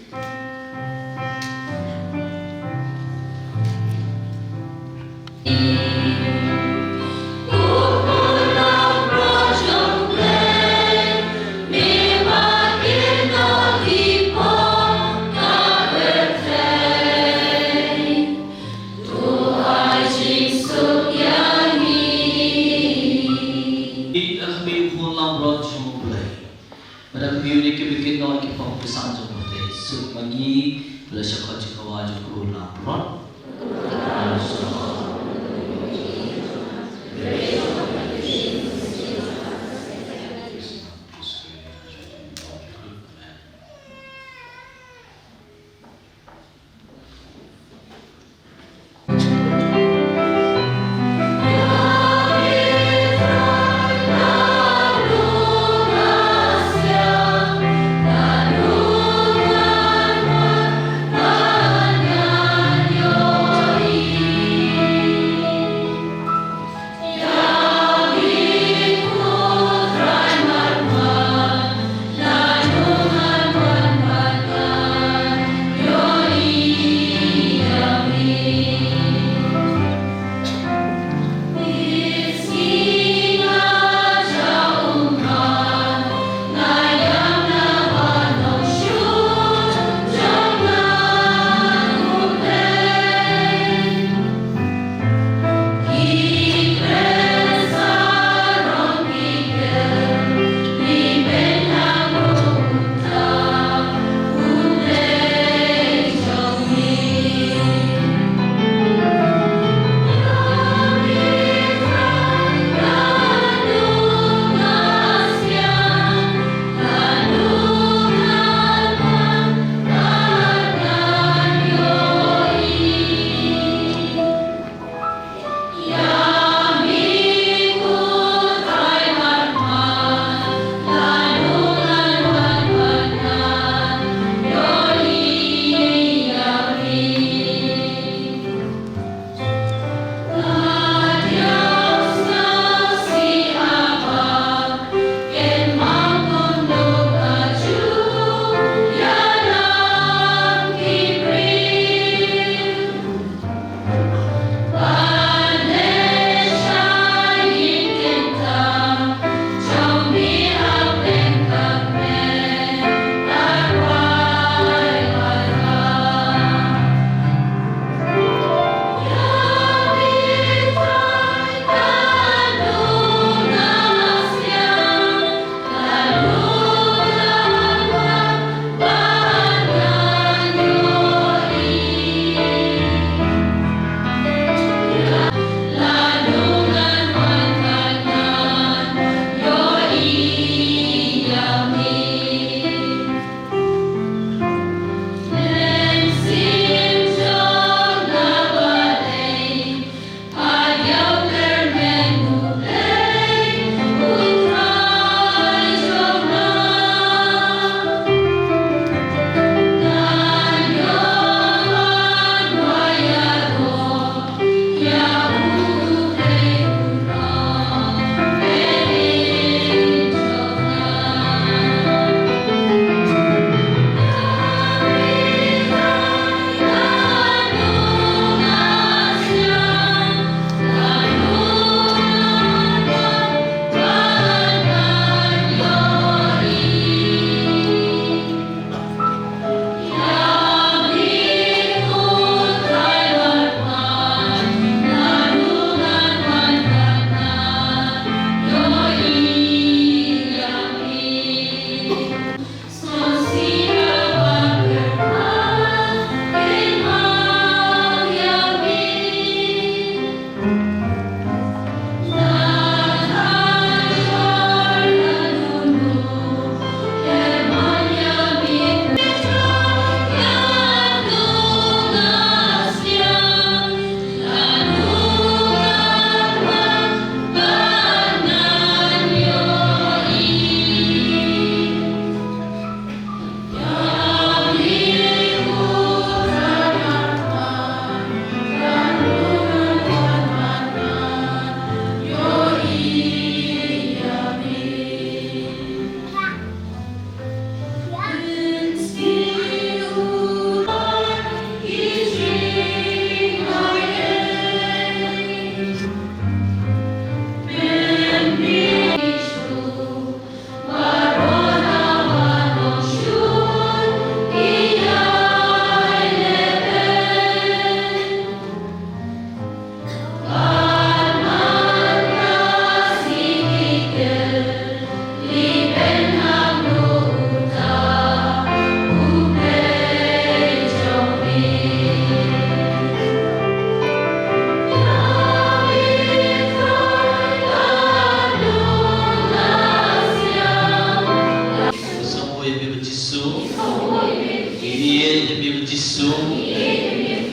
Ïa ka khmih u khun langbrot jong U Blei. Bad da ka khmih une ki ba kynnoh ki pop ki san jong U Blei. Suk ma ngi, la sha khot jong ka wa jong u khun langbrot.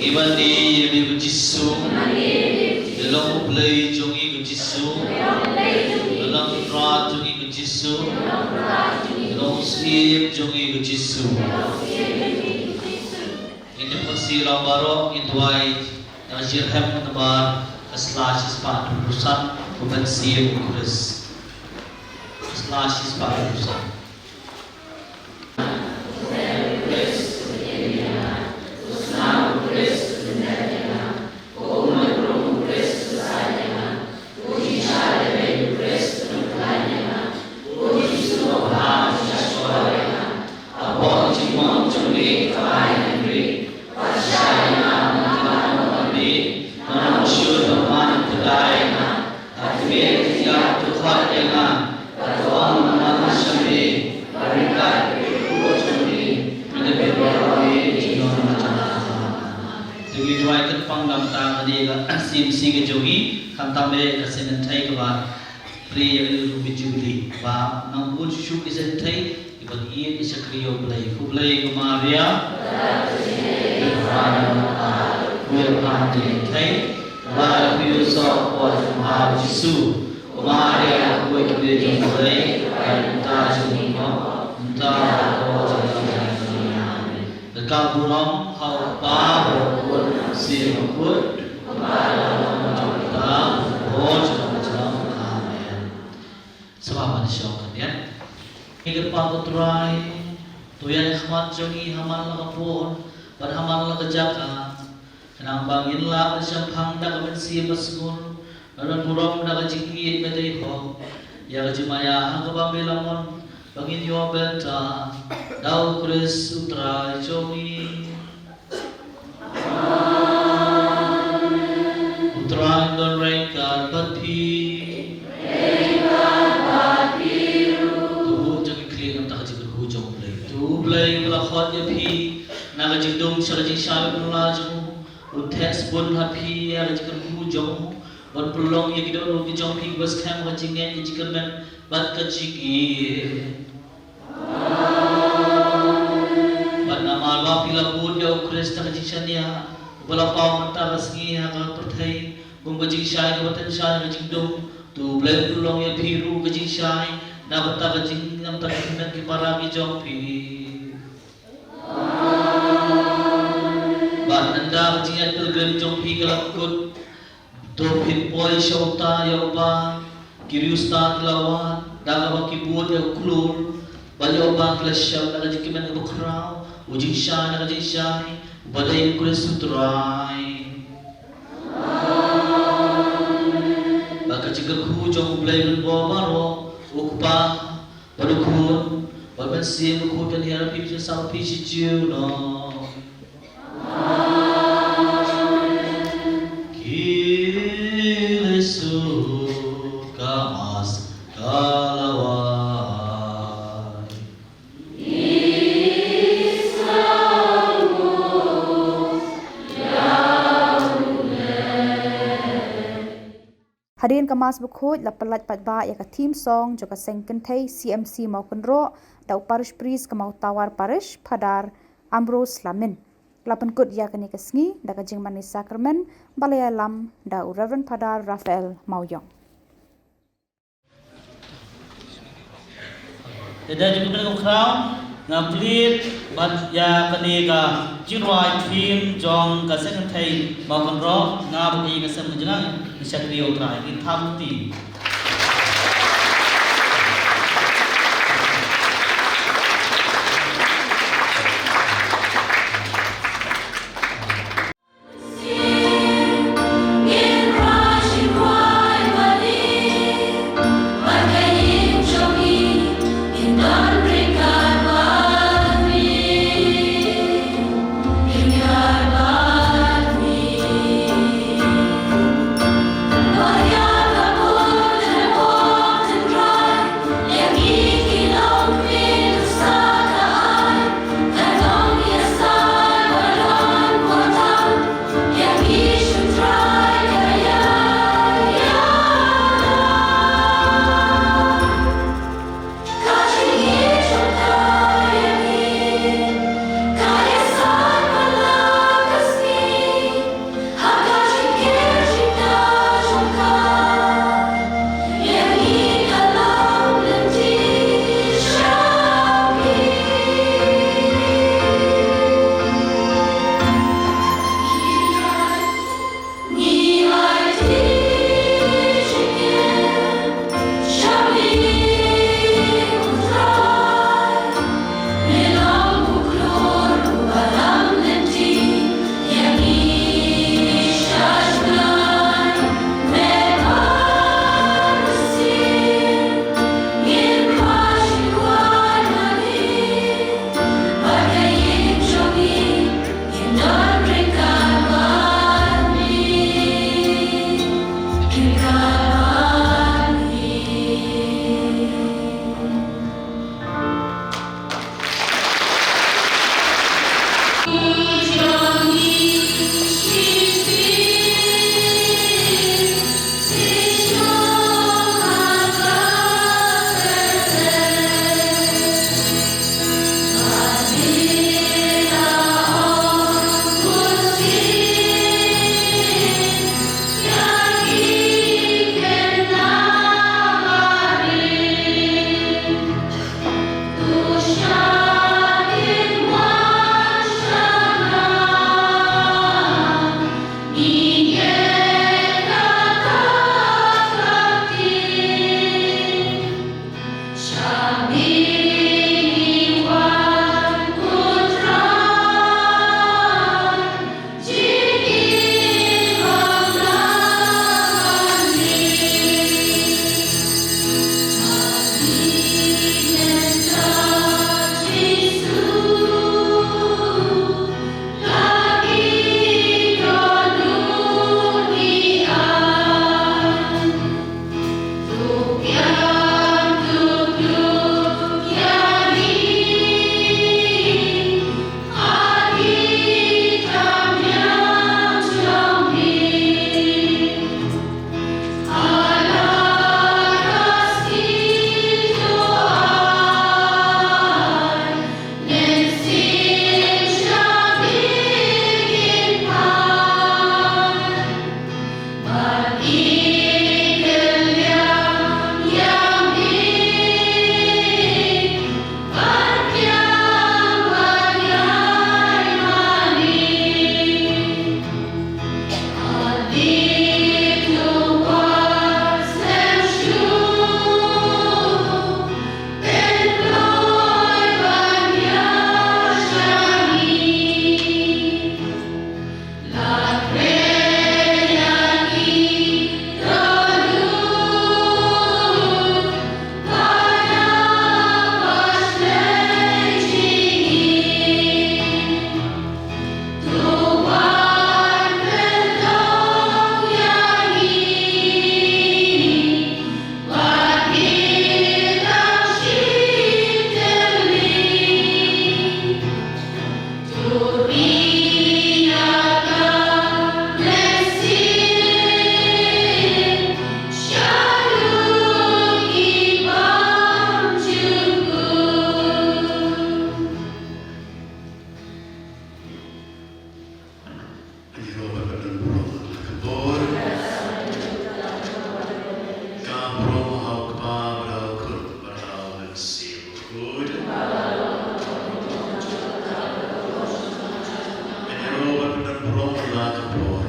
Ngi mane ïa me ko Jisu. Ngi long U Blei jong ngi ko Jisu. Ngi long Trai jong ngi ko Jisu. Ngi long Syiem jong ngi ko Jisu. Ngin ïa pynshai lang baroh, ngin duwai da ka jingrhem namar ka sla shispah hynriewphew san u Mynsiem u Khrist. Ka sla shispah hynriewphew san. Te ngi duwai kyrpang na ka bynta kane ka C M C ka jong ngi, khamtam eh ka seng kynthei kaba plie ïa kane ka Jubilee, ba nang bun shuh shuh ki seng kynthei kiba ïeit ki shakri ïa U Blei. Ko Blei ko Maria, Maria, ka burom ha U Kpa bad U Khun bad U Mynsiem Bakhuid. Amen. Sngewbha ban shong khyndiat. Ngi kyrpad ko Trai, to ïaid ha khmat jong ngi ha man la ka por bad ha man la ka jaka, khnang ba ngin lah ban shemphang da ka mynsiem basngur, ban burom da ka jingïeit bad dei hok ïa ka jingmaïa ha kaba me la mon ba ngin ïoh bynta, da U Khrist U Trai jong ngi. U Trai un don ryngkat bad phi. To buh jong ngi khlieh na ka bynta ka jingkyrkhu jong U Blei. To U Blei uba la khot ïa phi na ka jingdum sha ka jingshai bad pynlong jong u, un theh sbun ha phi ïa ka jingkyrkhu jong u, ban pynlong ïa ki dohnud ki jong phi kiba skhem ha ka jingngeit, ka jingkyrmen bad ka jingïeit. Bad namar ba phi la bud ïa U Khrist da ka jingshaniah, uba la paw mynta ka sngi ha ka pyrthei kum ka jingshai kaba tynshai ha ka jingdum, to U Blei un pynlong ïa phi ruh ka jingshai na bynta ka jing, na bynta ka jingkmen ki para ki jong phi. Bad ynda ka jingïaid pilgrim jong phi ka la kut, to phin poi sha uta ïa uba ki riewstad ki la wad da kaba ki bud ïa u klur, bad ïa uba ki la shem da ka jingkmen kaba khraw, u jingshai na ka jingshai, uba dei U Khrist U Trai. Bad ka jingkyrkhu jong U Blei Blei baroh, U Kpa, bad U Khun, bad U Mynsiem Bakhuid kan hiar phi, phi sha phi shi junom. Ki leh suk ka Mass ka la wai. Hadien ka Mass Bakhuid la pyllait paidbah ïa ka theme song jong ka seng kynthei C M C Mawkynroh da u Parish Priest ka Mawtawar Parish, Phadar Ambrose Lamin. La pynkut ïa kane ka sngi da ka jingmane sakramen ba la ïalam da u Reverend Phadar Raphael Mawïong. Te da jingkmen kaba khraw, nga plie bad ïa kane ka jingrwai theme jong ka seng kynthei Mawkynroh, nga bad ka ïing ka sem ka jong nga, ngin shakri ïa U Trai, ngin thap kti. Ngi ïaroh ban pynbeit burom la ka por. Ka burom ha u Kpa bad ha u Khun bad ha u Mynsiem Bakhuid. Ngi ïaroh ban pynbeit burom la ka por.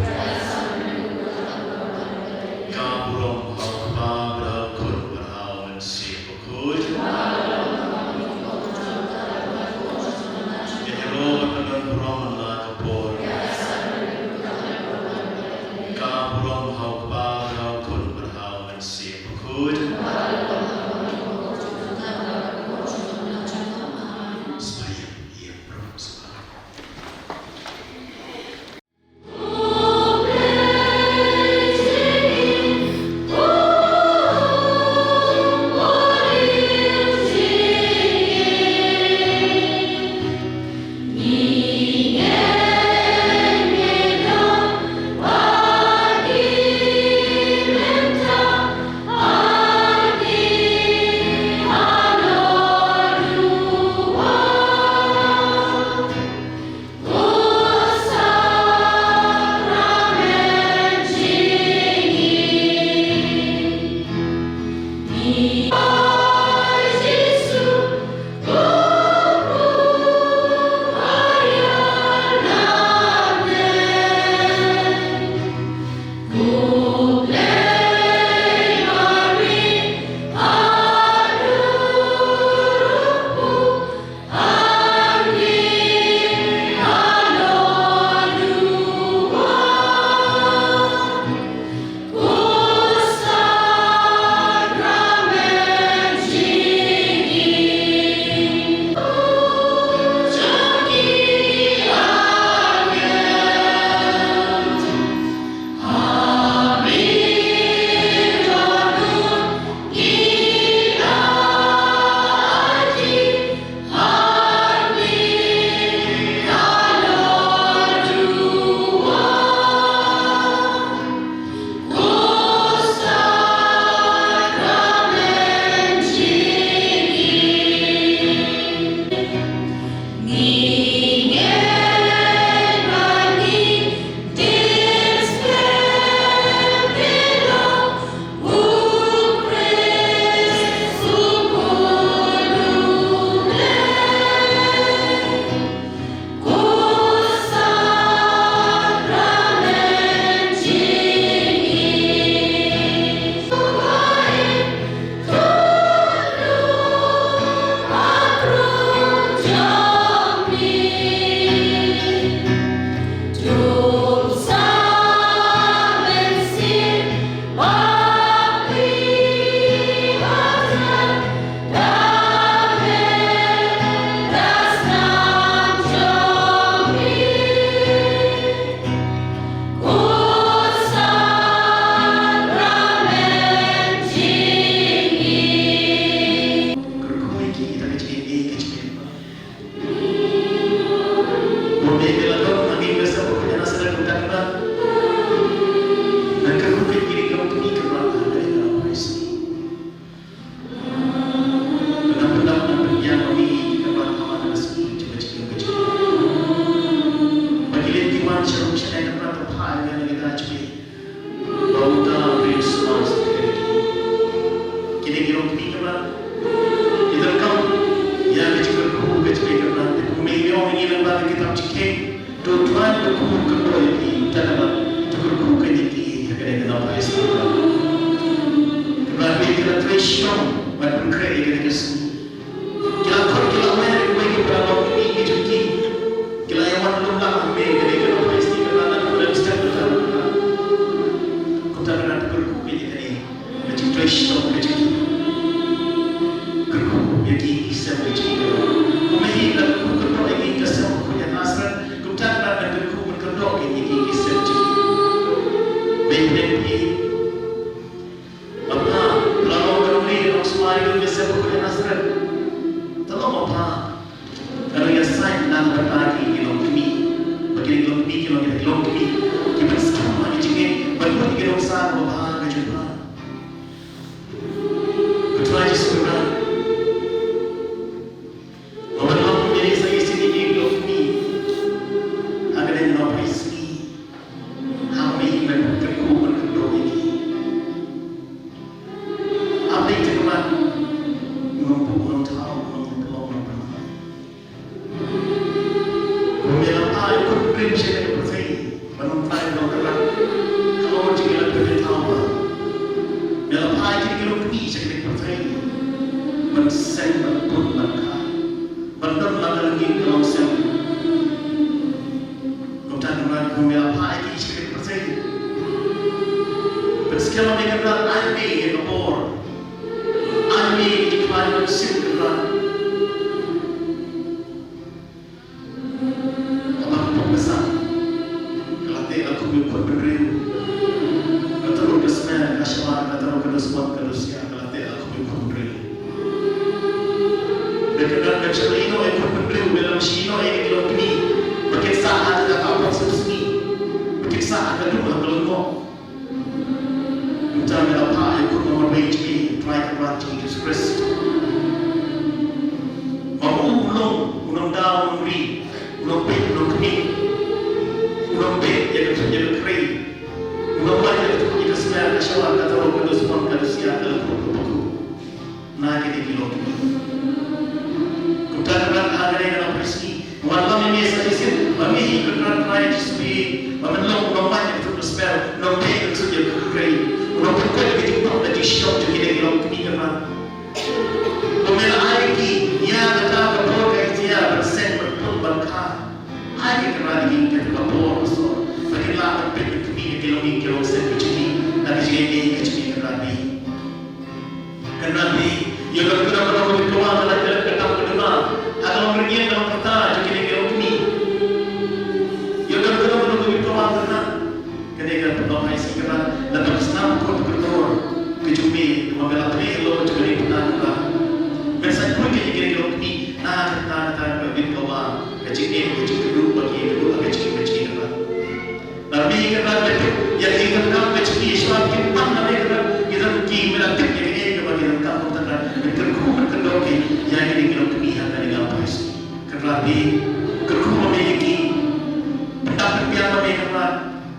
Ka burom ha u Kpa bad ha u Khun bad ha u Mynsiem Bakhuid. Ngi ïaroh ban pynbeit burom la ka por. Ki wan sha rum sha nai, Kynrad, to phah ïa ngi na ka daw jong me. Ba uta u briew u sumar sha ka kti. Kine ki longkmie, Kynrad, ki donkam ïa ka jingkyrkhu ka jong me, Kynrad. Te kumba me ong ïa ngi lyngba ka kitab Jingkheiñ, to trai to kyrkhu kyrdoh ïa ki, te Kynrad, to kyrkhu keiñ ïa ki ha kane ka daw Kynrad. Kynrad, me ki la trei shitom ban pynkhreh ïa kane ka sngi. Ki la khot, ki la wer ïa kiwei ki para longkmie ki jong ki. Ki la ïa wan lumlang ha me, kane ka long ka sngi ka la dang kren step ka la. Kumta Kynrad, kyrkhu ïa kane ka jingtrei shitom ka jong ki. Kyrkhu ïa ki ki sem ka jong ki. Kumba me hi la kyrkhu kyrdoh ïa ki ka sem ka khuid Nasareth, kumta Kynrad, kyrkhu kyrdoh ïa ki ki sem jong ki. Ba ïa phi, Bapha, la long ka nongri, ka nongsumar ïa ka sem ka khuid Nasareth. Te long Bapha, ka nongïasaid lang bad ki, ki longkmie. Ba ki longkmie, ki long, ki longkmie, ki pynskhem ha ki jingngeit, ban mut ïa ka nongsan Bapha ka jong pha. Ko Trai Jisu Khrist, ba wan long ïa ngi sa shisien ïa ki longkmie ha kane ka sngi. Haba me hi ban kyrkhu ban kyrdoh ïa ki. Haba me hi ban, u nongbuh, u nongthaw, u nongpynlong, u nongpynlong. Kumba me la phah ïa u khun briew sha kane ka pyrthei ban long trai, ban long kyrdan. Ka long jingïalap kaba thaw bha. Me la phah ïa kine ki longkmie sha kane ka pyrthei ban seng, ban pun, ban kha, ban don la ka longïing ka longsem. Kumta Kynrad, kumba me la phah ïa ki sha kane ka pyrthei, pynskhem ïa me Kynrad, ai me ïa ka bor, ai me ïa ka jingkhlaiñ mynsiem Kynrad. Kaba ka pop ka sah ka la teh la kum ïa u khun bynriew. Ka tyrut ka smer, ka shawar, ka tyrut ka dusbon, ka dusia, ka la teh la kum ïa u khun bynriew. Te Kynrad, me shym la ïehnoh ïa u khun bynriew, me la shym ïehnoh ïa ki longkmie ba kin sah ha kata ka por sngewsih, ba kin sah ha ka dum ha ka lyngngoh. Kumta me la phah ïa u khun ba marwei jong me, Trai Kynrad jong ngi Jisu Khrist. Ba u long u nongdaw, u nongri, u nongpeit, u nongkhmih, u nongpeit ïa ka, ïa ka khrei, u nongwan ïa ka, ïa ka smer, ka shawar, ka tyrut, ka dusbon, ka dusia, ka la kut, ka bakut. Na kine ki longkmie. Kumta Kynrad, ha kane ka nongpynsngi, wan lam ïa me sa shisien, ba me hi Kynrad Trai Jisu hi, ba men long u nongwan ïa ka kut ka smer, u nongpeit ïa ka khrei, u nongpynkut ïa ka jingpang ka jingshitom jong kine ki longkmie Kynrad. Ba me la ai ïa ki ïa kata ka por ka jia ban seng ban pun ban kha. Ai ïa ki Kynrad ïa ki kata ka por ka sor, ba kin lah ban peit ban khmih ïa ki longïing ki longsem ki jong ki, da ka jingïeit ka jong ki Kynrad me. Kynrad me, ïoh don kano kano ka bit ka wah ka la ïaleh ka tam ka duna ha ka long rynïeng ka long kata jong kine ki longkmie. Ïoh don kano kano ka bit ka wah Kynrad. Kane ka pynlong ai sngi Kynrad, la pynskhem khun kyndoh ka jong me, kaba me la pynlong jong me Kynrad. Me sa pynlong ïa kine ki longkmie na kata kata ka bit ka wah, ka jingim, ka jingkyrduh ba ki kyrduh, ka jingim, ka jingim Kynrad. Lada me Kynrad me tip ïa ki donkam ka jong ki, shuwa ba kin pan na me Kynrad, ki donkam, me la tip ïa kaei kaba ki donkam, Kynrad me kyrkhu me kyndoh ïa kine ki longkmie ha kane ka por. Kynrad me kyrkhu ma me ïa ki, pyndap pynbiang ma me Kynrad.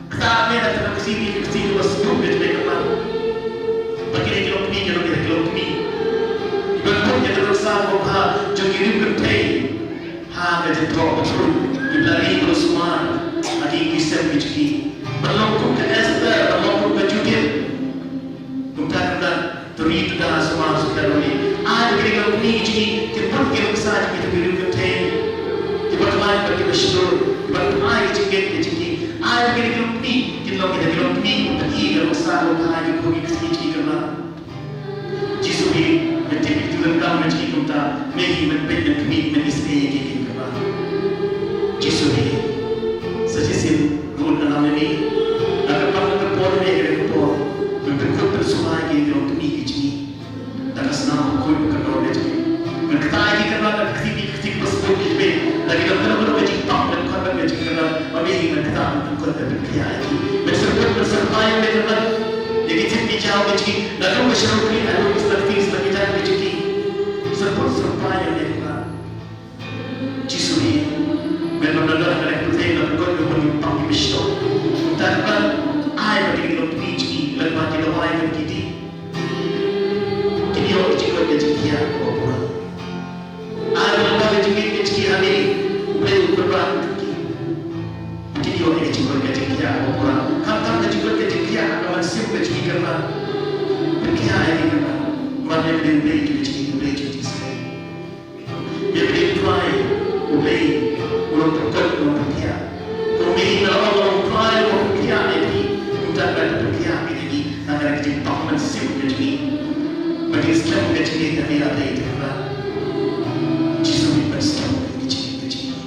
Ktah me da ka ktien, ka ktien kaba sngewthuh ka jong me Kynrad, ba kine ki longkmie kin long ki longkmie kiban pynbna ïa ka dohnud sha ka bynta jong ki riew kynthei. Ha ka jingthoh ka jong u, ki la ri ka sumar ha ki, ki sem ki jong ki. Ban long kum ka Esther, ban long kum ka Judith. Kumta Kynrad, to ri to da sumar sukher ma me. Ai ba kine ki longkmie ki jong ngi kin pynbna ïa ka dohnud sha ki, ki riew kynthei kiba khlaiñ bad kiba shlur, kiba khlaiñ ka jingngeit ka jong ki. Ai ba kine ki longkmie kin long kita ki longkmie kiba pynbna ïa ka dohnud sha ka bynta ki khun ki kti ki jong ngi Kynrad. Jisu hi, me tip ïa ki dohnud ka jong ki, kumta me hi men peit men khmih men isynei ïa ki Kynrad. Jisu hi, sa shisien ruh ïa me, da ka por, da ka por, da ka por, men pynkut pynsumar ïa ki longkmie ki jong ngi da ka snam bakhuid bakador ka jong ngi. Men ktah ïa ki Kynrad da ka ktien, ka ktien basbun ka jong me, da ki don kano kano ka jingpang, men khot, men ka jingkyrmen, ba me hi men ktah, men pynkut, men pynkhiah ïa ki. Men syrput, men syrpai ïa me Kynrad, ïa ki ktien ki jaw ka jong ki. Naduh ka shynrut kli haduh ki sla kti sla ki jan ka jong ki, syrput syrpai ïa me Kynrad. Jisu hi, men ban don ha kane ka pyrthei, ban pynkut, ban Ka jingïakynrah. Pyrkhiah ïa ki kynrad. Namar lem dei U Blei jong ka jingim, U Blei jong ka jingslem. Lem dei U Trai, U Blei u long pyrkhat, u long pyrkhiah. Kumne lada U Trai u long pyrkhiah ïa phi, kumta phi pyrkhiah ïa ngi na ka jingpang mynsiem ka jong ngi. Ba ngi slem ka jingim ka jingim ka jingim. Jisu u pynslem ka jingim ka jingim.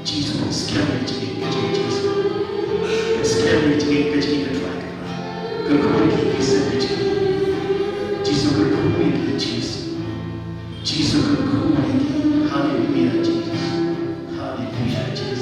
Jisu, slem ïa ka jingim ka jong ngi, Jisu. Slem ïa ka jingim ka jong ngi, ka Trai, ka Trai. Kyrkhu ïa ki, ki sem ka jong ngi. Jisu, kyrkhu ïa ki, Jisu. Jisu, kyrkhu ïa ki. Haleluya, Jisu. Haleluya, Jisu.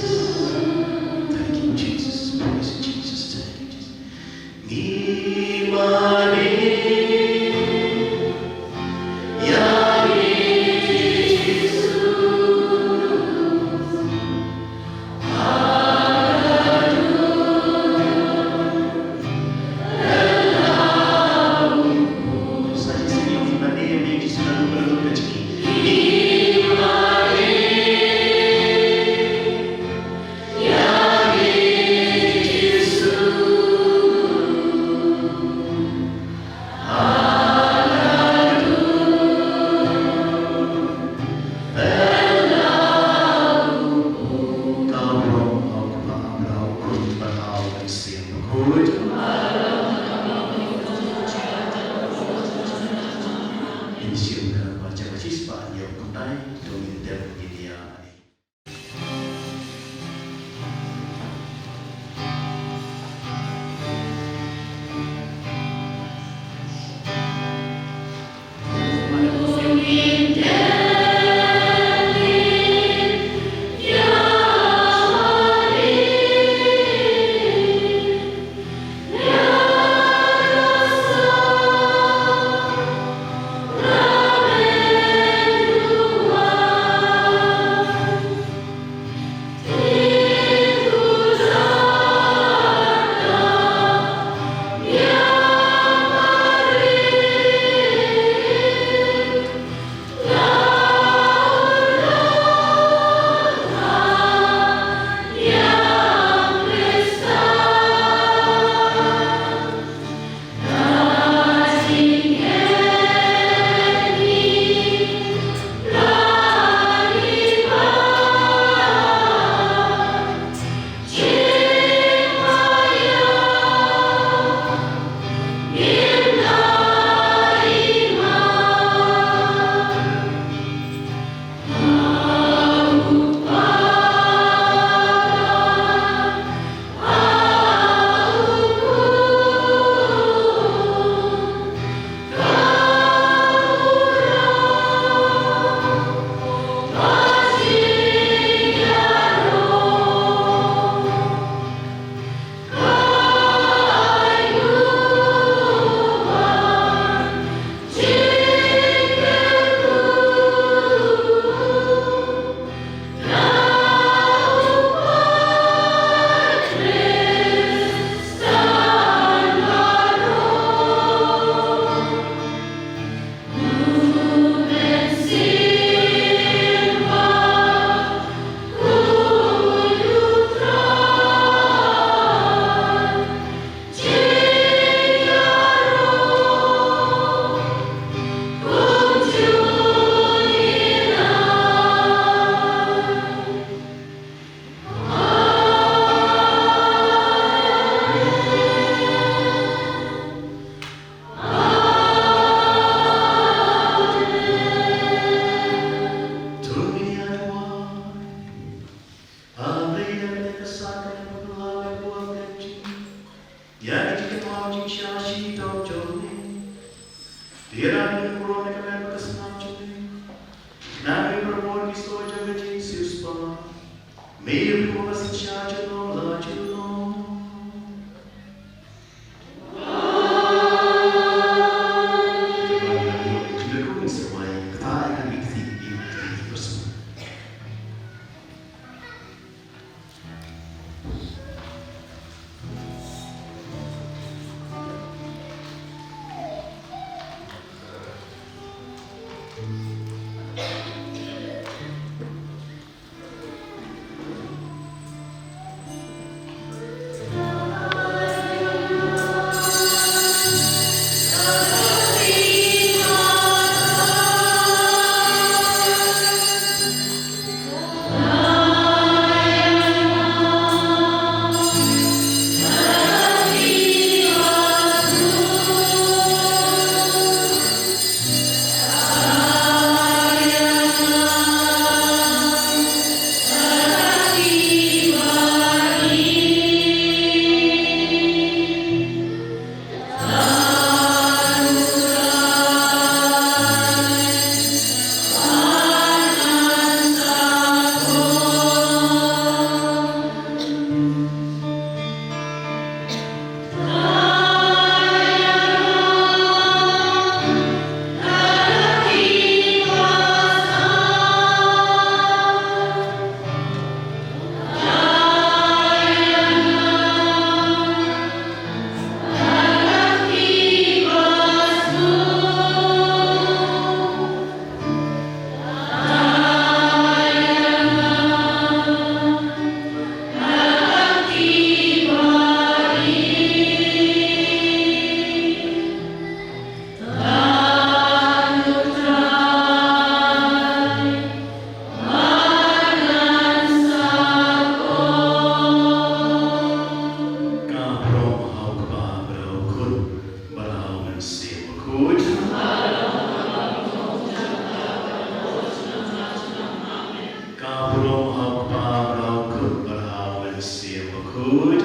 Khuid